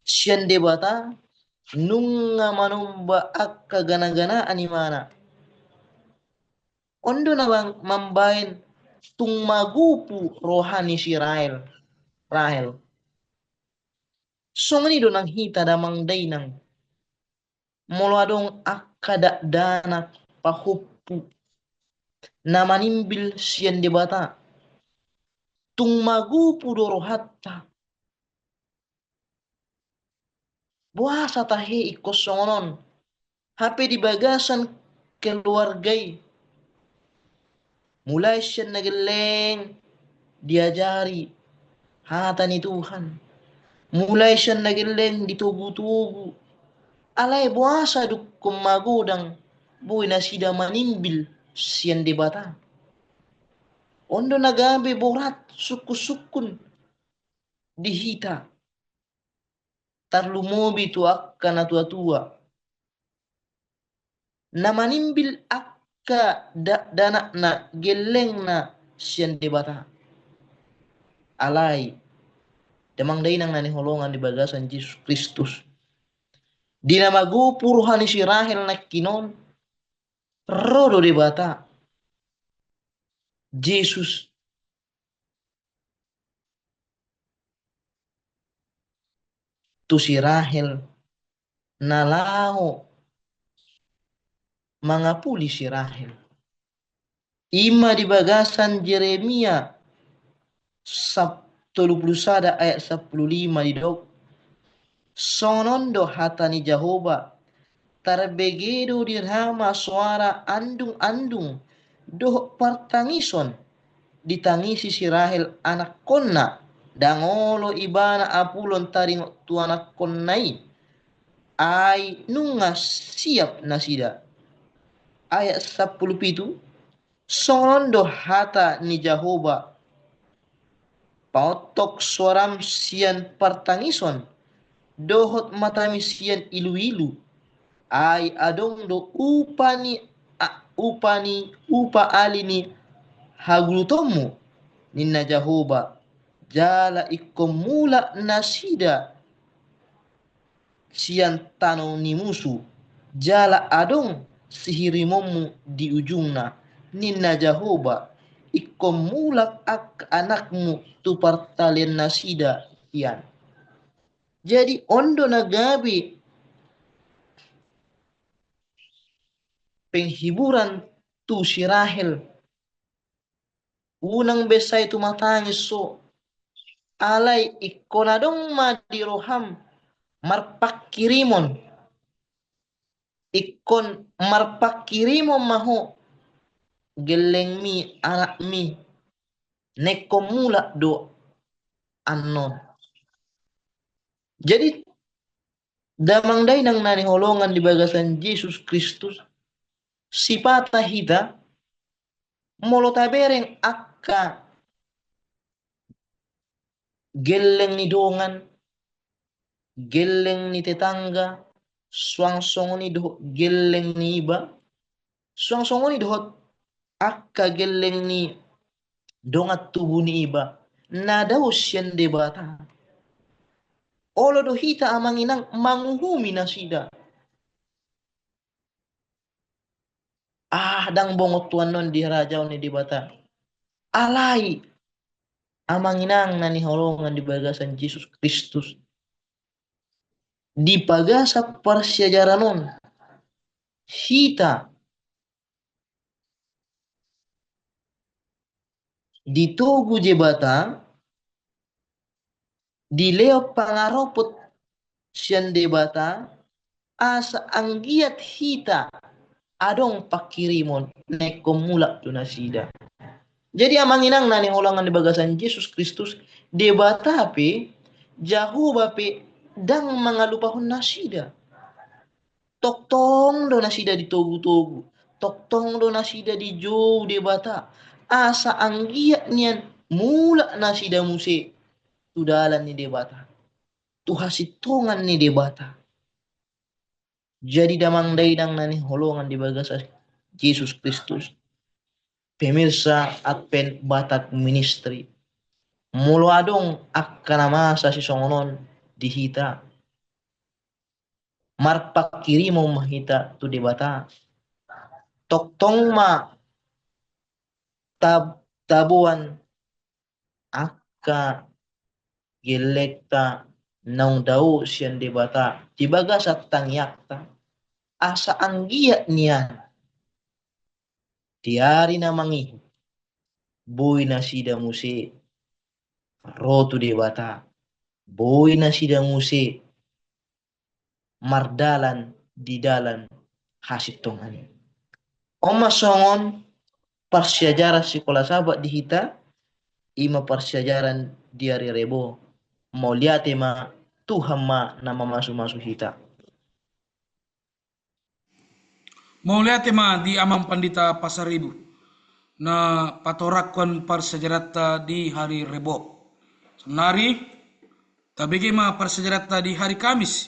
sian Debata, nunga manomba angka gana-ganaan imana. On do na mambaen tung magopu roha ni si Rahel. Rahel. Songon i do nang hita damang dainang. Molo adong angka dakdanak pahompu na manimbil sian Debata, tung magopu do rohanta. Boasa tahe ingkon songon on? Hape di bagasan keluarga i, mulai sian na gelleng diajari hata ni Tuhan, mulai sian na gelleng ditogu-togu. Alai boasa dungkon magodang boi nasida manimbil sian Debata? On do na gabe borat sungkun-sungkun di hita, tarlumobi tu angka na tua-tua na manimbil angka da-, dakdanakna, gellengna sian Debata. Alai damang dainang na hinaholongan di bagasan Jesus Kristus, di na magopu roha ni si Rahel nangkin on, ro do Debata, Jesus, tu si Rahel, na laho mangapuli si Rahel. Ima di bagasan Jeremia sap-, tolu pulu sada ayat sampulu lima didok, songon on do hata ni Jahowa, tarbege do di Rama soara andung-andung dohot partangison, ditangisi si Rahel anakkonna, ndang olo ibana apulon taringot tu anakkonna i, ai nunga siap nasida. Ayat sampulu pitu, songon on do hata ni Jahowa, paontok suaram sian partangison, dohot matami sian iluilu, ai adong do upa ni a-, upa ni, upa ali ni hagulutonmu, ninna Jahowa, jala ingkon mulak nasida sian tano ni musu, jala adong sihirimonmu di ujungna, ninna Jahowa, ingkon mulak angka anakmu tu partalian nasida hian. Jadi on do na gabe penghiburan tu si Rahel. Unang be sai tumatangis ho. Alai ingkon adong ma di roham marpanghirimon. Ingkon marpanghirimon ma ho gellengmi, anakmi. Na ingkon mulak do annon. Jadi, damang dainang na hinaholongan di bagasan Jesus Kristus, sipata hita, molo tabereng angka gelleng ni dongan, gelleng ni tetangga, suang songon i dohot gelleng ni iba, suang songon i dohot angka gelleng ni dongan tubu ni iba, na dao sian Debata. Olo do hita amang inang manguhumi nasida. Ah, ndang bongot tu annon di harajaon ni Debata. Alai, amang inang na hinaholongan di bagasan Jesus Kristus, di bagasan parsiajaran on, hita ditogu Debata, dilehon pangaropot sian Debata, asa anggiat hita adong panghirimon na ingkon mulak tu nasida. Jadi amang inang na hinaholongan di bagasan Jesus Kristus, Debata pe, Jahowa pe, ndang mangalupahon nasida. Tongtong do nasida ditogu-togu, tongtong do nasida dijou Debata, asa anggiat nian mulak nasida muse tu dalan ni Debata, tu hasintongan ni Debata. Jadi damang dainang na hinaholongan di bagasan Jesus Kristus, pemirsa Advent Batak Ministry, molo adong angka na masa sisongon on di hita, marpanghirimon ma hita tu Debata. Tongtong ma tab-, taboan angka gellengta naung dao sian Debata di bagasan tangiangta, asa anggiat nian di ari na mangihut, boi nasida muse ro tu Debata, boi nasida muse mardalan di dalan hasintongan i. On ma songon parsiajaran Sikola Sabat di hita, i ma parsiajaran di ari Rebo. Mauliate ma, Tuhan ma na mamasu-masu hita. Mauliate ma di Amang Pandita Pasaribu na patorangkon parsiajaranta di hari Rebo. Saonari, tabege ma parsiajaranta di hari Kamis,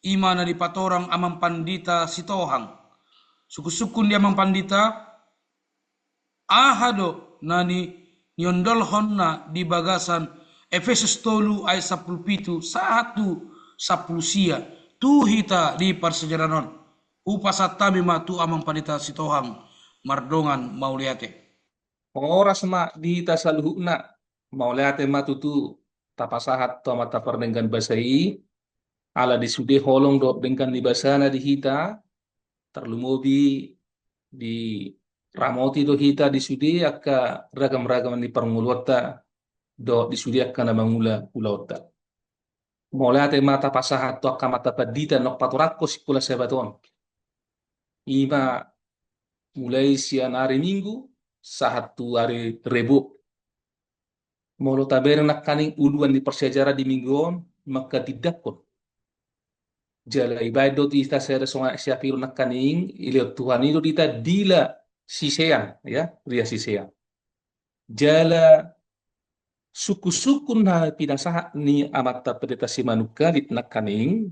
i ma na dipatorang Amang Pandita Sitohang. Sungkun-sungkun di Amang Pandita, aha do na ni-, niondolhonna di bagasan Efesus tolu ayat sampulu pitu sahat tu sampulu sia, tu hita di parsiajaran on. Hupasahat hami ma tu Amang Pandita Sitohang mardongan mauliate. Horas ma di hita saluhutna, mauliate ma tutu tapasahat tu Amanta pardenggan basa i, ala di sude holong dohot denggan ni basana di hita, tarlumobi diramoti do hita di sude angka ragam-ragam ni parngoluonta dohot di sude angka na mangula ulaonta. Mauliate ma tapasahat tu angka Amanta Pandita naung patorangkon Sikola Sabat on. I ma mulai sian ari Minggu sahat tu ari Rebo. Molo tabereng nangkaning uluan ni parsiajaran di minggu on, mangkatindangkon. Jala ibaen do tu hita sada songon aek siapiro nangkaning, dilehon Tuhan i do di hita dila sisean, ya, dila sisean. Jala sungkun-sungkun na pinasahat ni amanta Pendeta Simanungkalit nangkaning,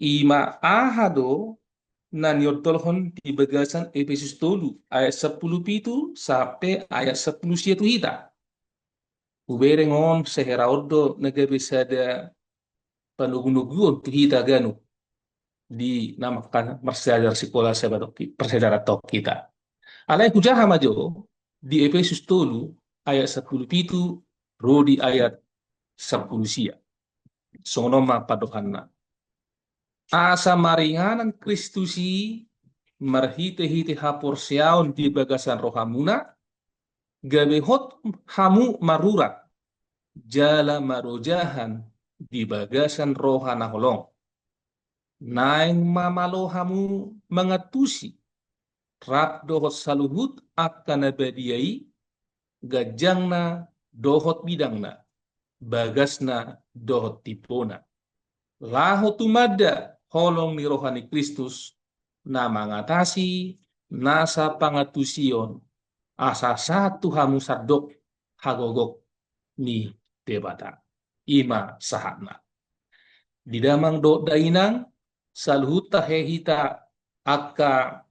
i ma aha do na niondolhon di bagasan Epesus tolu ayat sampulu pitu sampe ayat sampulu sia tu hita. Hubereng on sahera on do na gabe sada panogunoguon tu hita ganup di na mangkatai marsiajar sikola sabatok ki-, parsiajaran tong hita. Alai hujaha ma jo di Epesus tolu ayat sampulu pitu ro di ayat sampulu sia. Songon on ma pandohanna. Asa maringanan Kristus i marhite-hite haporseaon di bagasan rohamuna, gabe hot hamu marurat, jala marojahan di bagasan roha na holong. Naeng ma malo hamu mangantusi, rap dohot saluhut angka na badia i, ganjangna dohot bidangna, bagasna dohot timbona. Laho tumanda holong ni roha ni Kristus, na mangatasi nasa pangantusion, asa sahat tu hamu sandok hagogok ni Debata. I ma sahatna. Di damang dohot dainang, saluhut tahe hita angka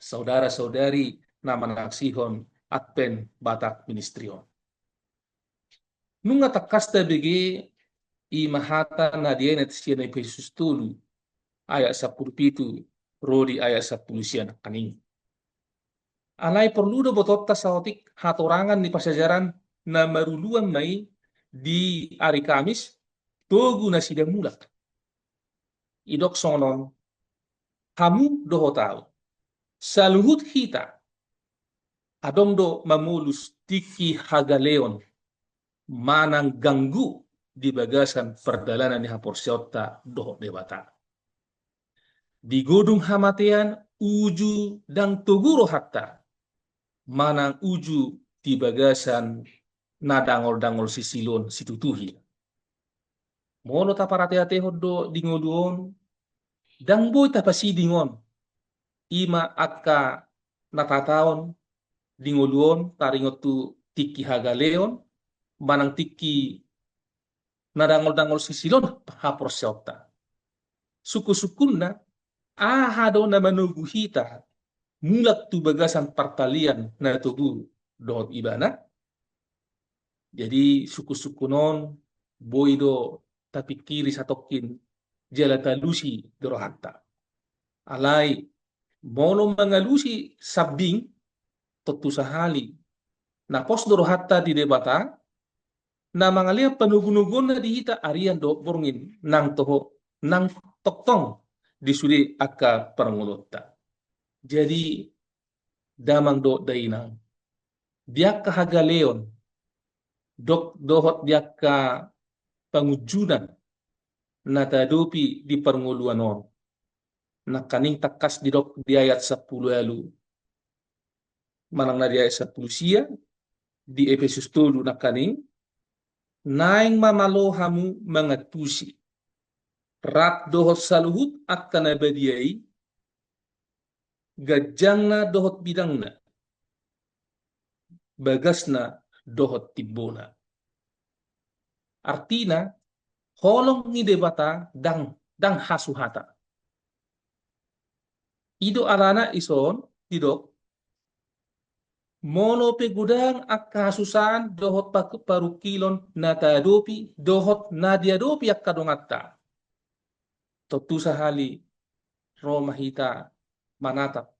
saudara-saudari na manaksihon Advent Batak Ministry on. Nunga tangkas tabege i ma hata na dienet sian Epesus tolu ayat sampulu pitu ro di ayat sampulu sia nangkaning. Alai porlu do botoonta saotik hatorangan ni parsiajaran na maruluan ma i di ari Kamis, togu nasida mulak. Didok songon on, hamu dohot ahu, saluhut hita, adong do mamolus tingki hagaleon manang ganggu di bagasan pardalanan ni haporseaonta dohot Debata. Di godung hamatean uju ndang togu rohanta, manang uju di bagasan na dangol-dangol sisilon situtu hita. Molo taparateatehon do di ngolu on, ndang boi tapasiding on, i ma angka na tataon di ngolu on taringot tu tingki hagaleon, manang tingki na dangol-dangol sisilon haporseaonta. Sungkun-sungkunna, aha do na manogu hita mulak tu bagasan partalian na togu dohot Ibana? Jadi sungkun-sungkun on boi do tapingkiri satongkin jala taalusi do rohanta. Alai molo mangalusi sambing, tontu sahali na pos do rohanta di Debata, na mangalean panogunoguonna di hita arian dohot borngin, nang toho, nang tongtong di sude angka parngoluonta. Jadi damang dohot dainang, di angka hagaleon dohot di angka pangunjunan na taadopi di parngoluan on, nangkaning tangkas didok di ayat sampulu ualu manang na di ayat sampulu sia di Epesus tolu nangkaning, naeng ma malo hamu mangantusi, rap dohot saluhut angka na badia i, ganjangna dohot bidangna, bagasna dohot timbona. Artina, holong ni Debata ndang, ndang hasuhatan. I do alana dison didok, molo pe godang angka hasusaan dohot pa-, parungkilon na taadopi dohot na diadopi angka donganta, tontu sahali ro ma hita manatap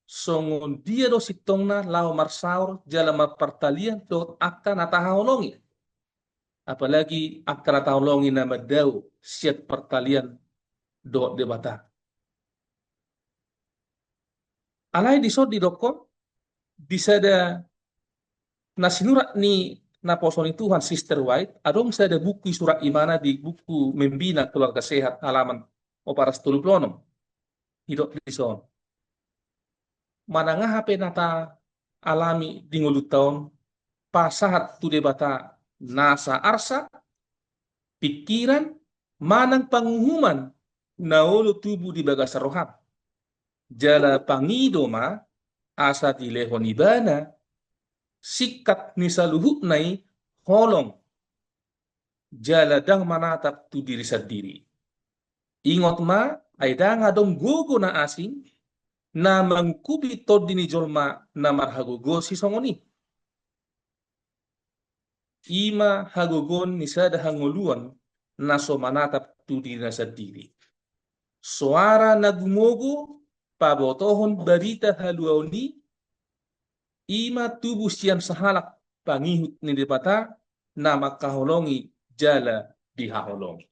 songon dia do sintongna laho marsaor jala marpartalian dohot angka na tahaholongi. Apalagi angka na tahaholongi na mandao sian partalian dohot Debata. Alai dison didokkon, di sada na sinurat ni naposo ni Tuhan Sister White, adong sada buku disurat ibana di buku Membina Keluarga Sehat halaman opat ratus tolu pulu onom. Didok dison, manang aha pe na taalami di ngolunta on, pasahat tu Debata nasa arsak, pingkiran, manang panguhuman na olo tubu di bagasan roham. Jala pangido ma asa dilehon ibana singkat ni saluhutna i holong, jala ndang manatap tu diri sandiri. Ingot ma, ai ndang adong gogo na asing na mangungkupi tondi ni jolma na marhagogoon sisongon i. I ma hagogoon ni sada hangoluan na so manatap tu dirina sandiri. Soara na gumogo pabotohon barita haluaon i, i ma tubu sian sahalak pangihut ni Debata na mangkaholongi jala dihaholongi.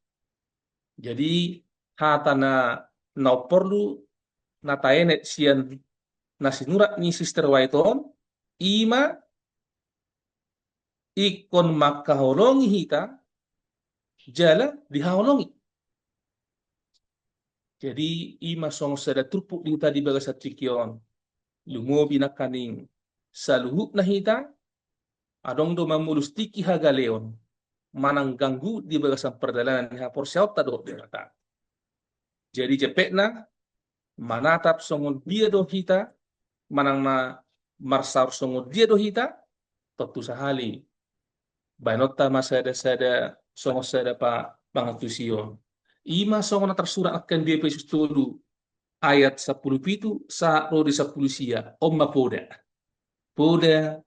Jadi, hata na, na porlu na taenet sian na sinurat ni Sister White on, i ma ingkon mangkaholongi hita, jala dihaholongi. Jadi, i ma songon sada turpuk di hita di bagasan tingki on. Lumobi nangkaning saluhutna hita, adong do mamolus tingki hagaleon, manang ganggu di bagasan pardalanan ni haporseaonta dohot Debata. Jadi jempekna, manatap songon dia do hita, manang na marsaor songon dia do hita, tontu sahali baenonta ma sada-sada songon sada pa-, pangantusion. I ma songon na tarsurat nangkin di Epesus tolu ayat sampulu pitu sahat ro di sampulu sia, on ma poda. Poda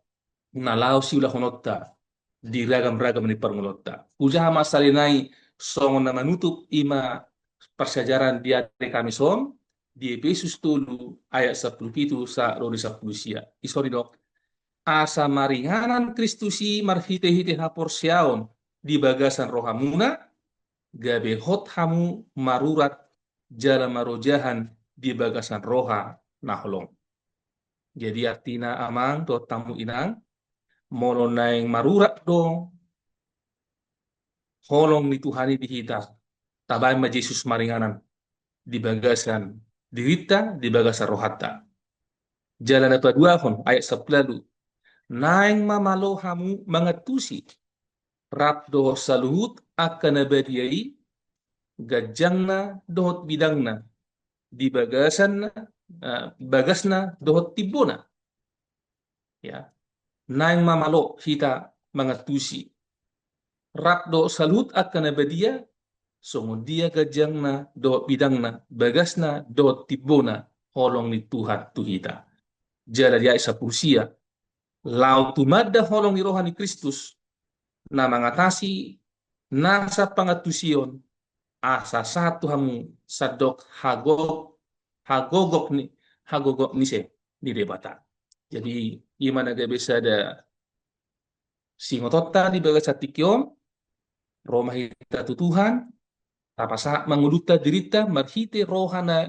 na laho siulahononta di ragam-ragam ni parngoluonta. Hujaha ma sahali nai songon na manutup i ma parsiajaran di ari Kamis on, di Epesus tolu ayat sampulu pitu sahat ro di sampulu sia. Dison didok, asa maringanan Kristus i marhite-hite haporseaon di bagasan rohamuna, gabe hot hamu marurat jala marojahan di bagasan roha na holong. Jadi artina amang dohot hamu inang, molo naeng marurat do holong ni Tuhan i di hita, tabaen ma Jesus maringanan di bagasan dirinta, di bagasan rohanta. Jala na paduahon, ayat sampulu ualu, naeng ma malo hamu mangantusi rap dohot saluhut angka na badia i, ganjangna dohot bidangna, di bagasanna, eh, bagasna dohot timbona. Ya. Naeng ma malo hita mangantusi rap dohot saluhut angka na badia, songon dia ganjangna dohot bidangna, bagasna dohot timbona holong ni Tuhan tu hita. Jala di ayat sampulu sia, laho tumanda holong ni roha ni Kristus, na mangatasi nasa pangantusion, asa sahat tu hamu sandok hagog-, hagogok ni, hagogok ni ise ni Debata. Jadi, i ma na gabe sada singotonta di bagasan tingki on, ro ma hita tu Tuhan, tapasahat ma ngolunta dirinta, marhite roha na,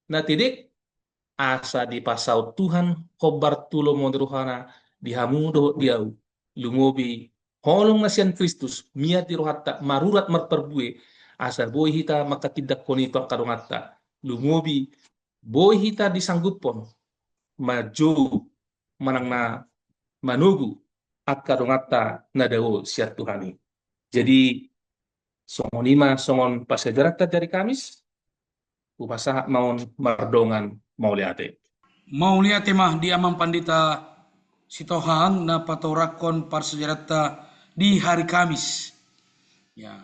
na tedek, asa dipasaut Tuhan hombar tu lomo ni rohana di hamu dohot di ahu, lumobi holong na sian Kristus, mian di rohanta, marurat marparbue, asa boi hita manghatindanghon i tu angka donganta, lumobi boi hita disangguphon, manjou manang na manogu angka donganta na dao sian Tuhan i. Jadi, songon i ma songon parsiajaranta di ari Kamis, hupasahat ma on mardongan mauliate. Mauliate ma di Amang Pandita Sitohang na patorangkon parsiajaranta di hari Kamis. Ya.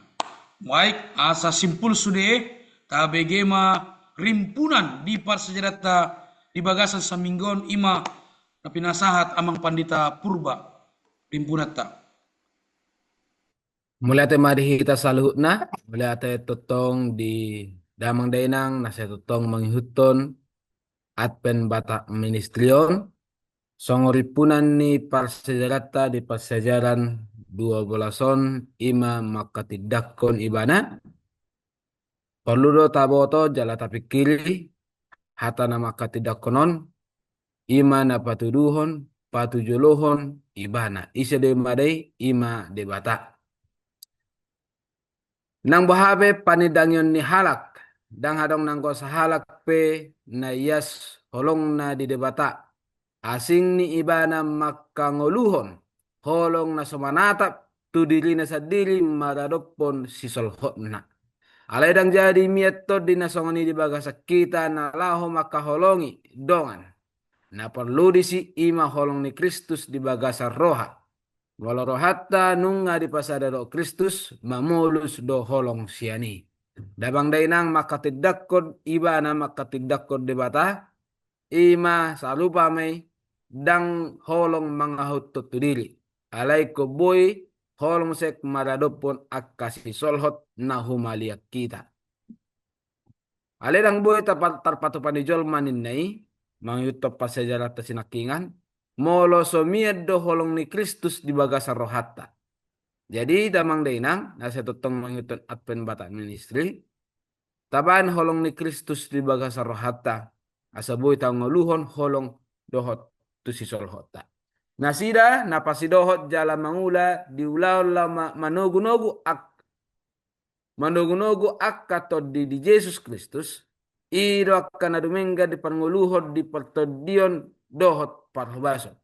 Baik, asa simpul sude, tabege ma rimpunan di parsiajaranta di bagasan saminggu on, i ma na pinasahat Amang Pandita Purba rimpunanta. Mauliate ma di hita saluhutna, mauliate tongtong di damang dainang na sai tongtong mangihuthon Advent Batak Ministry on, songon rimpunan ni parsiajaranta di parsiajaran dua bolas on, i ma manghatindanghon ibana. Porlu do taboto jala tapingkiri hata na manghatindanghon on, i ma na patuduhon, patujolohon ibana. Ise do i ma dei, i ma Debata. Nang boha pe panindangion ni halak, ndang adong nanggo sahalak pe na ias holongna di Debata, asing ni ibana mangkangoluhon holong na so manatap tu dirina sandiri maradophon sisolhotna. Alai ndang jadi mian tondi na songon i di bagasan hita na laho mangkaholongi dongan. Na porlu disi i ma holong ni Kristus di bagasan roha. Molo rohanta nunga dipasada dohot Kristus, mamolus do holong sian i. Damang dainang, mangkatindangkon ibana, mangkatindangkon Debata, i ma sarupa ma i, ndang holong mangahuthon tu diri. Alai ingkon boi holong muse maradophon angka sisolhot na humaliang hita. Alai ndang boi tarpa-, tarpatupa ni jolma ninna i, mangihuthon parsiajaranta sinangkingan, molo so mian do holong ni Kristus di bagasan rohanta. Jadi, damang dainang, na sai tongtong mangihuthon Advent Batak Ministry, tabaen holong ni Kristus di bagasan rohanta, asa boi tangoluhon holong dohot tu sisolhotta. Nasida, na pasidohot jala mangula di ulaon laho ma-, manogunogu ak-, manogunogu angka tondi di Jesus Kristus, i do angka na dumenggan di parngoluhon di partondion dohot parhobason.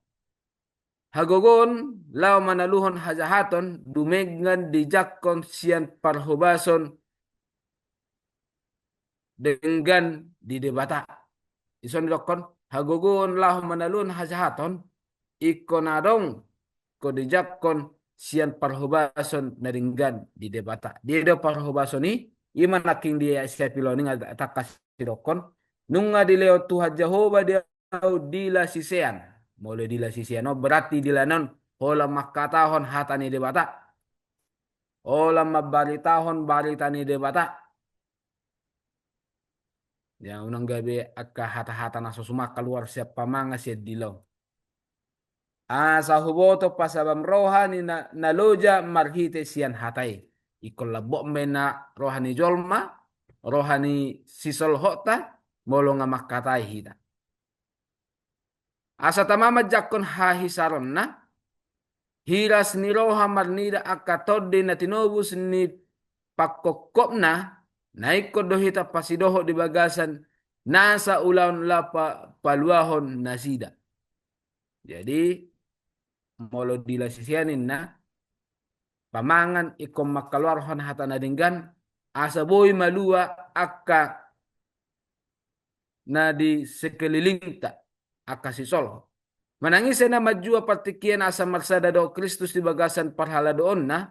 Hagogoon laho manaluhon hajahaton dumenggan dijangkon sian parhobason denggan di Debata. Dison didokkon, hagogoon laho manaluhon hajahaton, ingkon adong, ingkon dijangkon sian parhobason na denggan di Debata. Dia do parhobason i, i ma nangkin di siapiloni nga tangkas didokkon, nunga dilehon Tuhan Jahowa di ahu dila sisean. Molo dila sisean on, berarti dilan on holan mangkatahon hata ni Debata. Holan mambaritahon barita ni Debata. Ya, unang gabe angka hata-hata na so suman kaluar sian pamangan sian dila on. Asa huboto pasabam roha ni na, na loja marhite sian hata i. Ingkon lambok ma i na roha ni jolma, roha ni sisolhotta, molo nga mangkatai hita. Asa tama manjangkon hahisaronna, hiras ni roha marnida angka tondi na tinobus ni pangkophopna, na ingkon do hita pasidohot di bagasan nasa ulaon laho pa-, paluahon nasida. Jadi, molo dila sisean ninna, pamangan ingkon mangkaluarhon hata na denggan, asa boi malua angka na di sekelilingta, angka sisolhot. Manang ise na manjua partingkian asa marsada dohot Kristus di bagasan parhaladoonna,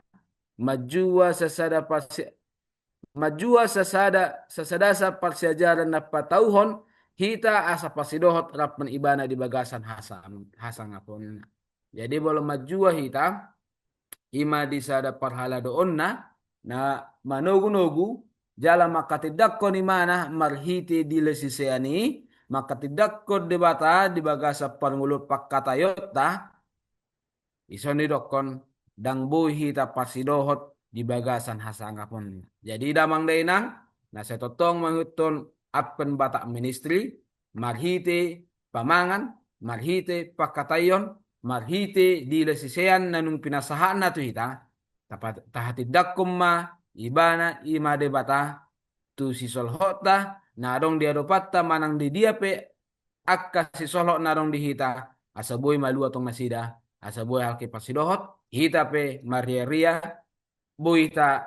manjua sasada parsi-, manjua sasada, sasadasa parsiajaran na patauhon hita asa pasidohot rap ma ibana di bagasan hasang-, hasangaponna. Jadi, molo manjua hita, i ma di sada parhaladoonna, na manogunogu, jala mangkatindangkon ibana marhite dila sisean i, mangkatindangkon Debata di bagasan parngoluon pangkataionta, dison didokkon, ndang boi hita parsidohot di bagasan hasangapon. Jadi, damang dainang, na sai tongtong mangihuthon Advent Batak Ministry, marhite pamangan, marhite pangkataion, marhite dila sisean na nunga pinasahatna tu hita, tapa-, tahatindangkon ma ibana, i ma Debata, tu sisolhotta, na adong di adopanta manang di dia pe angka sisolhot na adong di hita, asa boi malua tong nasida, asa boi halak i parsidohot, hita pe mariaria, boi hita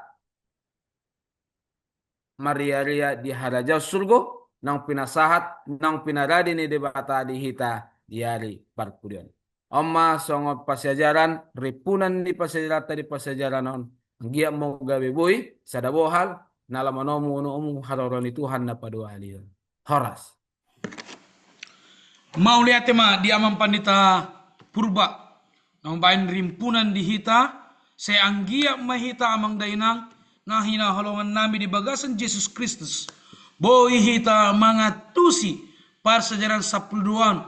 mariaria di harajaon surgo, naung pinasahat, naung pinarade ni Debata di hita di ari parpudi on. On ma songon parsiajaran, rimpunan ni parsiajaranta di parsiajaran on, anggiat ma gabe boi, sada bohal, na laho manomu onom-onom haroro ni Tuhan na paduahalihon. Horas. Mauliate ma di Amang Pandita Purba, na mambahen rimpunan di hita, sai anggiat ma hita Amang Dainang, na hinaholongan nami di bagasan Jesus Kristus, boi hita mangantusi parsiajaran sampulu dua on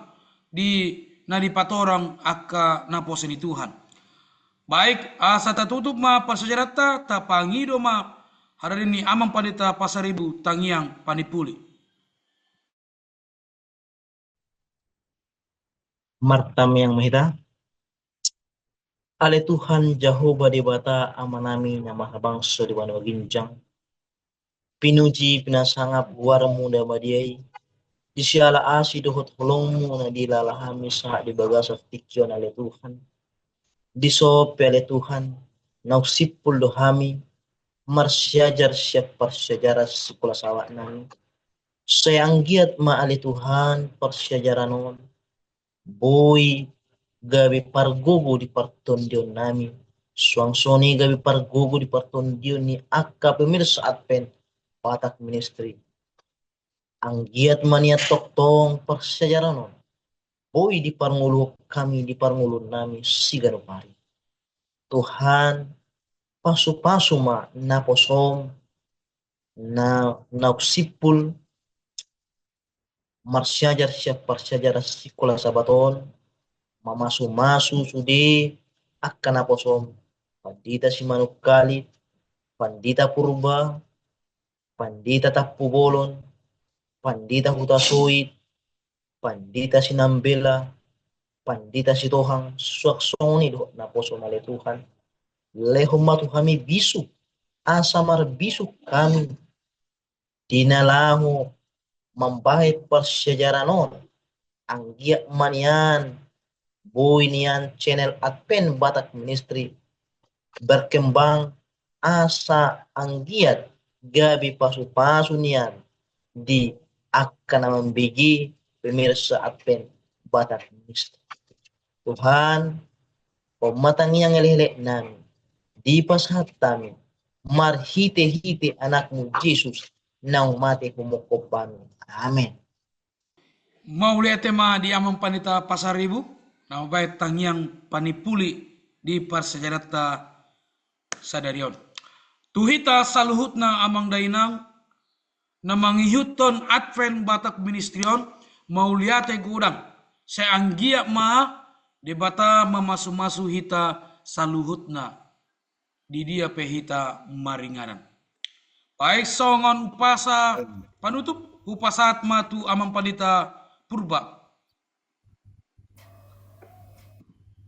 di na dipatorang angka naposo ni Tuhan. Baik, asa tatutup ma parsiajaranta, tapangido ma harani ni Amang Pandita Pasaribu Tangiang Panipuli. Martangiang ma hita. Ale Tuhan Jahowa Debata Amanami na mahabangso di banua ginjang, pinuji pinasangap goarmu na badia i, di siala asi dohot holongmu na dilala hami sahat di bagasan tingki on ale Tuhan. Dison pe ale Tuhan, naung simpul do hami marsiajar sian parsiajaran sikola sabat nami. Sai anggiat ma ale Tuhan parsiajaran on boi gabe pargogo di partondion nami. Suang songon i gabe pargogo di partondion ni angka pemirsa Advent Batak Ministry. Anggiat ma nian tongtong parsiajaran on boi diparngoluhon hami, diparngoluhon nami siganup ari. Tuhan, pasupasu ma naposom na naung simpul marsiajar sian parsiajaran sikola sabat on, mamasumasu sude angka naposom, Pandita Simanungkalit, Pandita Purba, Pandita Tampubolon, Pandita Hutasoit, Pandita Sinambela, Pandita Sitohang, suang songon i dohot naposom ale Tuhan. Lehon ma tu hami bisuk, asa marbisuk hami di na laho mambahen parsiajaran on. Anggiat ma nian boi nian channel Advent Batak Ministry berkembang, asa anggiat gabe pasupasu nian di angka na mambege pemirsa Advent Batak Ministry. Tuhan, on ma tangiang elekelek nami, dipasahat hami marhitehite Anakmu Jesus naung mate humongkop hami. Amen. Mauliate ma di Amang Pandita Pasaribu na mambahen tangiang panimpuli di parsiajaranta sadari on. Tu hita saluhutna amang dainang na mangihuthon Advent Batak Ministry on, mauliate godang. Sai anggiat ma Debata mamasumasu hita saluhutna di dia pe hita maringanan. Baik, songon umpasa panutup, hupasahat ma tu Amang Pandita Purba.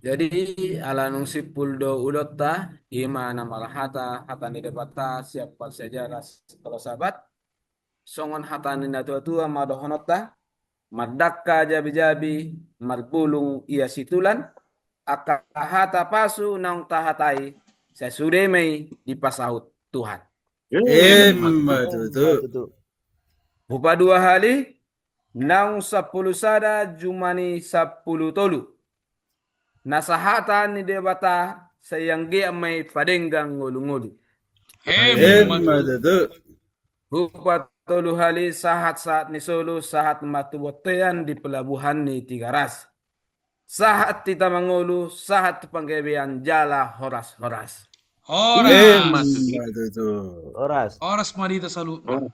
Jadi, ala naung simpul do ulaonta, i ma na marhata hata ni Debata sian parsiajaran sikola sabat. Songon hata ni natuatua ma dohononta, mardangka jabijabi, marbulung ia situlan, angka hata pasu naung tahatai, sai sude ma i dipasaut Tuhan. Emma tutu. Hupadua hali, naung sampulu sada jumani sampulu tolu. Na sahata ni Debata sai anggiat ma i padenggan ngolungolu. Emma tutu. Hupatolu hali, sahat sahat ni solu, sahat ma tu bontean di pelabuhan ni Tigaras. Sahat hita mangolu, sahat tu panggabean jala horas horas. Horas. Emma tutu. Horas. Horas ma di hita saluhutna.